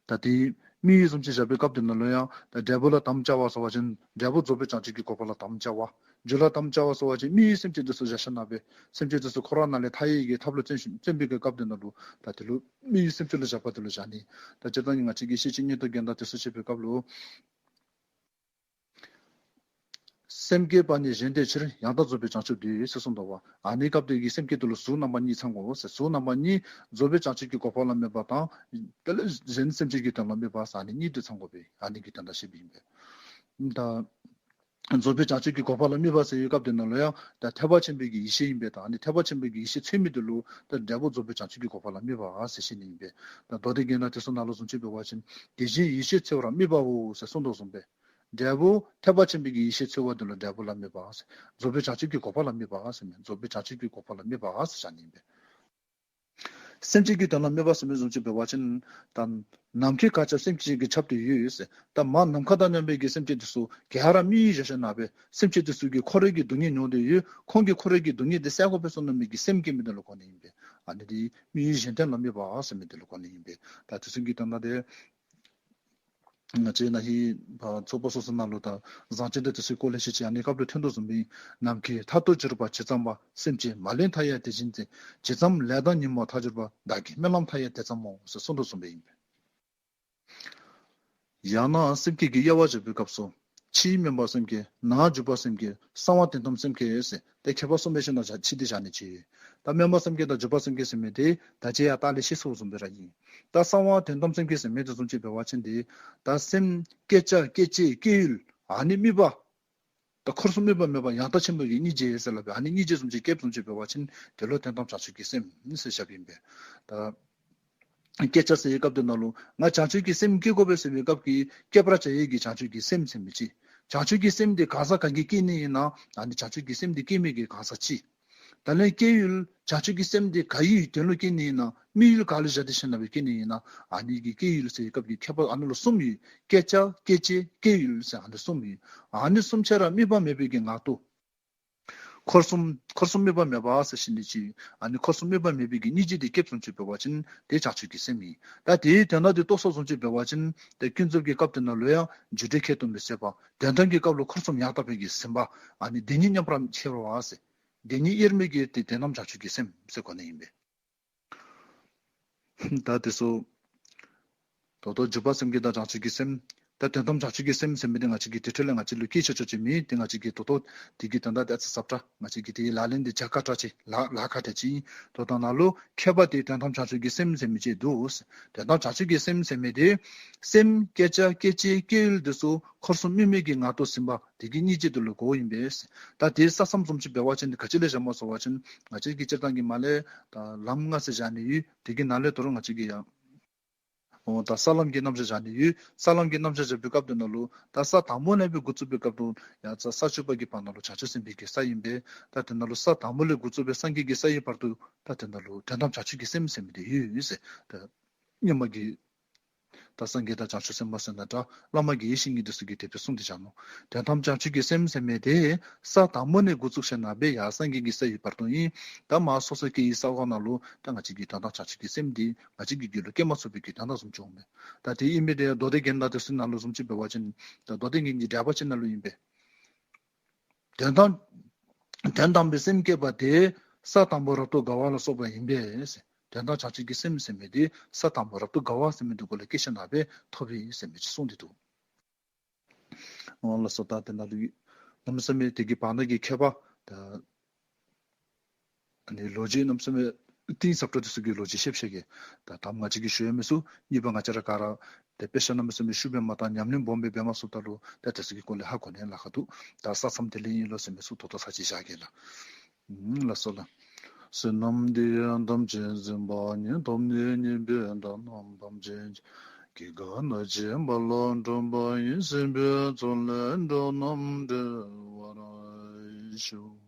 ད་དེ་དམིགས་ཡུལ་བཟུམ་ཅིག་བཞག་པའི་སྐབས་དེ་ནང་ལུ་ཡང་ད་འབྲས་བུ་ལ་དམ་བཅའ་བ་ཟེར་བ་ཅིན་འབྲས་བུ་རྫོགས་པའི་བྱང་ཆུབ་ཀྱི་གོ་འཕང་ལ་དམ་བཅའ་བ། རྒྱུ་ལ་དམ་བཅའ་བ་ཟེར་བ་ཅིན་དམིགས་ཡུལ་སེམས་ཅན་དེ་ཚུ་བཞག་ཤེས་ན་སྦེ་སེམས་ཅན་དེ་ཚུ་འཁོར་བ་ནང་ལས་ཐར་ཡི་གི་ཐབས་ལུ་བརྩོན་ཞིནམ་བརྩོན་པའི་གི་སྐབས་དེ་ནང་ལུ་ད་དེ་ལུ་དམིགས་ཡུལ་སེམས་ཅན་ལུ་བཞག་པ་དེ་ལུ་བཞག་ནི། ད་སྤྱིར་བཏང་གི་ང་བཅས་ཀྱིས་ཤེས་བྱེད་ཉན་ཐོས་དགེ་ལྡན་དེ་ཚུ་བཤད་པའི་སྐབས་ལུ་སེམས་བསྐྱེད་པ་ནི་གཞན་དོན་ཕྱིར། ཡང་དག་རྫོགས་པའི་བྱང་ཆུབ་འདོད་ཟེར་གསུངས་འདུག་པ། ཨ་ནི་སྐབས་དེ་གི་སེམས་བསྐྱེད་དེ་ལུ་གཟུགས་རྣམ་པ་གཉིས་ཚང་དགོ་ཟེར། གཟུགས་རྣམ་པ་གཉིས་རྫོགས་པའི་བྱང་ཆུབ་ཀྱི་གོ་འཕང་ལ་སྨོན་པ་དང་དེ་ལས་གཞན་སེམས་ཅན་གྱི་དོན་ལ་སྨོན་པ་ཟེར་ཨ་ནི་གཉིས་དེ་ཚང་དགོ་པས། ཨ་ནི་གི་དོན་དག་བཤད་པའི་ཨིན་པས། ད་རྫོགས་པའི་བྱང་ཆུབ་ཀྱི་གོ་འཕང་ལ་སྨོན་པ་ཟེར་བའི་སྐབས་དེ་ནང་ལུ་ཡང་ད་ཐེག་པ་ཆེན་པོའི་གི་ཡེ་ཤེས་ཨིན་པས། ད་ཨ་ནི་ཐེག་པ་ཆེན་པོའི་གི་ཡེ་ཤེས་འཚོལ་མི་དེ་ལུ་ད་འབྲས་བུ་རྫོགས་པའི་བྱང་ཆུབ་ཀྱི་གོ་འཕང་ལ་སྨོན་པ་ཟེར་བཤད་ནི་ཨིན་པས། ད་མདོ་སྡེ་རྒྱན་ནང་དེ་ཚུ་ནང་ལུ་བཟུམ་ཅིག་འབད་བ་ཅིན་དེ་བཞིན་ཡེ་ཤེས་འཚོལ་བར་དམིགས་པའོ་ཟེར་གསུངས་དོ་བཟུམ་སྦེ། འབྲས་བུ་ཐེག་པ་ཆེན་པོའི་གི་ཡེ་ཤེས་འཚོལ་བ་དེ་ལུ་འབྲས་བུ་ལ་སྨོན་པ་ཟེར། རྫོགས་པའི་བྱང་ཆུབ་ཀྱི་གོ་འཕང་ལ་སྨོན་པ་ཟེར་མི་རྫོགས་པའི་བྱང་ཆུབ་ཀྱི་གོ་འཕང་ལ་སྨོན་པ་ཟེར་བཞག་ནི་ཨིན་པས། སེམས་ཅན་གྱི་དོན་ལ་སྨོན་པ་ཟེར་མི་བཟུམ་ཅིག་འབད་བ་ཅིན་ད་ནམ་མཁའི་མཁའ་ཁྱབ་སེམས་ཅན་གྱིས་ཁྱབ་སྟེ་ཡོད་ཟེར། ད་མར་ནམ་མཁའ་དང་མཉམ་པའི་གི་སེམས་ཅན་དེ་ཚུ་ག་ར་དམིགས་ཡུལ་བཞག་ཤེས་ན་སྦེ་སེམས་ཅན་དེ་ཚུ་གིས་འཁོར་བའི་གི་སྡུག་བསྔལ་མྱོང་སྟེ་ཡོད། ཁོང་གིས་འཁོར་བའི་གི་སྡུག་བསྔལ་དེ་སེལ་དགོ་པས་ཟེར་མནོ་མི་གི་སེམས་བསྐྱེད་མི་དེ་ལུ་གོ་ནི་ཨིན་པས། ཨ་ནི་དེ་དམིགས་ཡུལ་གཞན་དོན་ལ་སྨོན་པ་ཟེར་མི་དེ་ལུ་གོ་ནི་ཨིན་པས། ད་དེ་ཚུ་གི་དོན་དག་དེ་ང་བཅས་ནཱ་ཧེ་ཕར་ཚོགས་པ་སོ་སོ་ནང་ལུ་ད་བཟང་སྤྱོད་དང་དེ་ཚུའི་སྐོར་ལས་བཤད་ཅི། ཨ་ནི་སྐབས་ལུ་ཐོན་དོ་བཟུམ་སྦེ་ནམ་མཁའི་མཐར་ཐུག་གྱུར་པ་ཇི་ཙམ་པ། སེམས་ཅན་མ་ལུས་མཐའ་ཡས་དེ་བཞིན་ཏེ། ཇི་ཙམ་ལས་དང་ཉོན་མོངས་མཐར་གྱུར་པ། བདག་གི་སྨོན་ལམ་མཐའ་ཡས་དེ་ཙམ་མོ། ཟེར་གསུངས་དོ་བཟུམ་སྦེ་ཨིན་པས། ཡང་ན་སེམས་བསྐྱེད་ཀྱི་དབྱེ་བ་བྱེད་པའི་སྐབས་སུ་ཕྱིའི་སྨོན་པ་སེམས་བསྐྱེད། ནང་འཇུག་པ་སེམས་བསྐྱེད། གསང་བ་དོན་དམ་སེམས་བསྐྱེད་ཟེར་ཏེ་ཁྱད་པར་གསུམ་སྦེ་ཤེས་ན་ཕྱེ་སྟེ་བཞག་ནི་ཅིག། ད་སྨོན་པ་སེམས་བསྐྱེད་དང་འཇུག་པ་སེམས་བསྐྱེད་ཟེར་མི་དེ་ད་ཅི་ཡང་ད་ལས་ཤེས་སོ་བཟུམ་སྦེ་ར་ཨིན། ད་གསང་བ་དོན་དམ་སེམས་བསྐྱེད་ཟེར་མི་དེ་བཟུམ་ཅིག་འབད་བ་ཅིན་དེ་ད་སེམས་བསྐྱེད་བྱ་སྐྱེད་བྱེད་སྐྱེ་ཡུལ་ཨ་ནི་དམིགས་པ། ད་འཁོར་གསུམ་དམིགས་པ་མེད་པ་ཡང་དག་ཆེན་པོའི་གི་སྙིང་རྗེ་ཟེར་སླབ་པའི་ཨ་ནི་སྙིང་རྗེ་བཟུམ་ཅིག་སྐྱེས་བཟུམ་ཅིག་འབད་བ་ཅིན་དེ་ལུ་དོན་དམ་བྱང་ཆུབ་ཀྱི་སེམས་ཟེར་བཞགཔ་ཨིན་པས། ད་སྐྱེ་བྱ་ཟེར་བའི་སྐབས་དེ་ནང་ལུ་ང་བྱང་ཆུབ་ཀྱི་སེམས་བསྐྱེད་དགོ་པས་ཟེར་བའི་སྐབས་ཀྱི་བསྐྱེད་པར་བྱ་ཡི་གི་བྱང་ཆུབ་ཀྱི་སེམས་ཟེར་མི་ཅིག། བྱང་ཆུབ་ཀྱི་སེམས་དེ་གང་ཟག་ག་གིས་བསྐྱེད་ནི་ཨིན་ན་ཨ་ནི་བྱང་ཆུབ་ཀྱི་སེམས་དེ་བསྐྱེད་མི་གི་གང་ཟག་གཅིག། ད་ལན་སྐྱེ་ཡུལ་བྱང་ཆུབ་ཀྱི་སེམས་དེ་ག་ཡི་དོན་ལུ་བསྐྱེད་ནི་ཨིན་ན་དམིགས་ཡུལ་ག་ལུ་བཞག་སྟེ་ཤེས་ན་སྦེ་བསྐྱེད་ནི་ཨིན་ན་ཨ་ནི་གི་སྐྱེ་ཡུལ་ཟེར་བའི་སྐབས་ཀྱི་ཁྱད་པར་ཨ་ནི་ལུ་གསུམ་ཡོད། བསྐྱེད་བྱ་སྐྱེད་བྱེད་སྐྱེ་ཡུལ་ཟེར་ཨ་ནི་གསུམ་ཡོད། ཨ་ནི་གསུམ་ཆ་ར་དམིགས་པ་མེད་པའི་གི་ངང་དུ་འཁོར་གསུམ་འཁོར་གསུམ་དམིགས་པ་མེད་པ་ཟེར་ཞིནམ་ལས་ཅིག་ཨ་ནི་འཁོར་གསུམ་དམིགས་པ་མེད་པའི་གི་སྙིང་རྗེ་དེ་སྐྱེས་བཟུམ་ཅིག་འབད་བ་ཅིན་དེ་བྱང་ཆུབ་ཀྱི་སེམས་ཨིན། ད་དེའི་དོན་དག་དེ་རྟོགས་སོ་བཟུམ་ཅིག་འབད་བ་ཅིན་ཏེ་ཀུན་རྫོབ་ཀྱི་སྐབས་དེ་ནང་ལུ་ཡང་རྒྱུ་འབྲས་ཁྱད་དུ་མི་གསོད་པ། དོན་དམ་གྱི་སྐབས་ལུ་འཁོར་གསུམ་ཡང་དག་པའི་གི་ཟིན་པ། ཨ་ནི་བདེན་གཉིས་མཉམ་པར་འཁྱེར་བ་ཟེར། བདེན་གཉིས་དབྱེར་མེད་ཀྱི་དེ་དོན་དམ་བྱང་ཆུབ་ཀྱི་སེམས་ཟེར་གོ་ནི་ཨིན་པས། ད་དེ་ཚུ་ད་ལྟོ་འཇུག་པ་སེམས་བསྐྱེད་དང་བྱང་ཆུབ་ཀྱི་སེམས། ད་དོན་དམ་བྱང་ཆུབ་ཀྱི་སེམས་ཟེར་མི་དེ་ང་བཅས་ཀྱིས་དེ་འཕྲལ་ལས་ང་བཅས་ལུ་སྐྱེ་ཆོག་ཆོག་ཅིག་མེད། དེ་ང་བཅས་ཀྱིས་ད་ལྟོ་དེ་གི་དོན་དག་དེ་ཨ་ཙི་ཟབ་དྲགས་ང་བཅས་ཀྱིས་དེ་ལག་ལེན་དེ་རྒྱག་དཀའ་དྲགས་ཅིག་ལཱ་ལཱ་ཁག་དྲགས་ཅིག་ཨིན། ད་ལྟོ་ནཱ་ལུ་མཁས་པ་དེ་དོན་དམ་བྱང་ཆུབ་ཀྱི་སེམས་ཟེར་མི་ཅིག་འདུག། དོན་དམ་བྱང་ཆུབ་ཀྱི་སེམས་ཟེར་མི་དེ་སེམས་བསྐྱེད་བྱ་སྐྱེད་བྱེད་སྐྱེ་ཡུལ་དེ་ཚུ་འཁོར་གསུམ་དམིགས་མེད་ཀྱི་ངང་དུ་ཟིན་པ་དེ་གི་སྙིང་རྗེ་དེ་ལུ་གོཝ་ཨིན་པས། ད་དེ་ས་མཚམས་བཟུམ་ཅིག་འབད་བ་ཅིན་དེ་ག་ཅི་ལས་བཞག་སྨོ་ཟེར་བ་ཅིན་ང་བཅས་ཀྱིས་སྤྱིར་བཏང་གི་མར་ལས་ད་ལམ་ལྔ་ཟེར་བཞག་ནི་ཡོད། དེ་གི་ནང་ལས་ད་རུང་ང་བཅས་ཀྱིས་ཡང་ འོ་ད་ས་ལམ་གྱི་རྣམ་གཞག་བཞག་ནི་ཡོད། ས་ལམ་གྱི་རྣམ་གཞག་བཞག་པའི་སྐབས་དེ་ནང་ལུ་ད་ས་དང་པོ་ནས་སྦེ་འགོ་བཙུགས་པའི་སྐབས་དེ་ཡང་ས་ས་བཅུ་པ་གི་བར་ན་ལུ་བྱང་ཆུབ་སེམས་དཔའི་གི་ས་ཨིན་པས། ད་དེ་ནང་ལུ་ས་དང་པོ་ལས་འགོ་བཙུགས་པའི་སངས་རྒྱས་ཀྱི་ས་ཡི་བར་དུ་ད་དེ་ནང་ལུ་དོན་དམ་བྱང་ཆུབ་ཀྱི་སེམས་ཟེར་མི་དེ་ཡོད་ཡོད་ཟེར། ད་སྔོན་མ་གི་ད་སངས་རྒྱས་དང་བྱང་ཆུབ་སེམས་དཔའ་ཟེར་ན་འདྲ། བླ་མ་དགེ་བའི་བཤེས་གཉེན་དེ་ཚུ་གིས་དེ་སྦེ་གསུངས་ཏེ་བཞག་ནུག། དོན་དམ་བྱང་ཆུབ་ཀྱི་སེམས་ཟེར་མི་དེ་ས་དང་པོ་ནས་འགོ་བཙུགས་ཞིནམ་ལས་ཡར་སངས་རྒྱས་ཀྱི་ས་ཡི་བར་དུ་ཨིན། ད་མར་སོ་སོ་སྐྱེ་བོའི་ས་གོ་ནང་ལུ་ད་ང་བཅས་ཀྱིས་དོན་དམ་བྱང་ཆུབ་ཀྱི་སེམས་འདི་ང་བཅས་ཀྱི་རྒྱུད་ལུ་སྐྱེ་མ་ཚུགས་པའི་གི་དོན་དག་བཟུམ་ཅིག་འོང་པས། ད་དེ་ཨིན་པས། དེ་མདོ་སྡེ་རྒྱན་དང་དེ་ཚུ་ནང་ལུ་བཟུམ་ཅིག་འབད་བ་ཅིན་ད་མདོ་སྡེ་རྒྱན་གྱི་འགྲེལ་པ་ཅིག་ནང་ལུ་ཨིན་པས། དོན་དམ་དོན་དམ་པའི་སེམས་བསྐྱེད་པ་དེ་ས་དང་པོ་རབ་ཏུ་དགའ་བ་ལ་སོགས་པ་ཨིན་པས། དོན་དམ་བྱང་ཆུབ་ཀྱི་སེམས་ཟེར་མི་དེ་ས་དང་པོ་རབ་ཏུ་དགའ་བ་ཟེར་མི་དེ་གུ་ལུ་སྐྱེ་ཞིནམ་ལས་ཐོབ་པས་ཟེར་མི་ཅིག་གསུངས་ཏེ་འདུག། འོ་ལགས་སོ། ད་དེ་ནང་ལུ་གནམ་མེད་ས་མེད་དེ་གི་བར་ན་གི་ཁྱད་པར་ད་ཨ་ནི་ལོ་རྒྱུས་གནམ་མེད་ས་མེད་གཏིང་ཟབ་དྲགས་དེ་ཚུ་གི་ལོ་རྒྱུས་བཤད་བཤད་གེ། ད་དང་པ་ང་བཅས་ཀྱིས་ཞུ་ཡང་མི་ཚུགས། གཉིས་པ་ང་བཅས་ར་ག་ར་ད་དཔེ་ཆ་གནམ་མེད་ས་མེད་ཞིབ་སྦེ་མ་བལྟ་ཉམས་ལེན་སྦོམ་སྦེ་འབད་མ་ཚུགསཔ་ད་ལུ་ད་དེ་ཚུ་གི་སྐོར་ལས་ཧ་གོ་ནི་ལཱ་ཁག་འདུག། ད་ས་མཚམས་དེ་ལས་ཨིན་ལོ་ཟེར་མི་ཚུ་ད་ལྟོ་ཚར་གཅིག་བཞག་གེ་ལགས། ཨུམ་ལགས་སོ་ལགས། བསོད་ནམས་འདི་ཡིས་ཐམས་ཅད་གཟིགས་པ་ཉིད། ཐོབ་ནས་ཉེས་པའི་དགྲ་རྣམས་ཕམ་བྱས་ཤིང་། སྐྱེ་རྒ་ན་འཆིའི་རྦ་རླབས་འཁྲུགས་པ་ཡི། སྲིད་པའི་མཚོ་ལས་འགྲོ་རྣམས་སྒྲོལ་བར་ཤོག།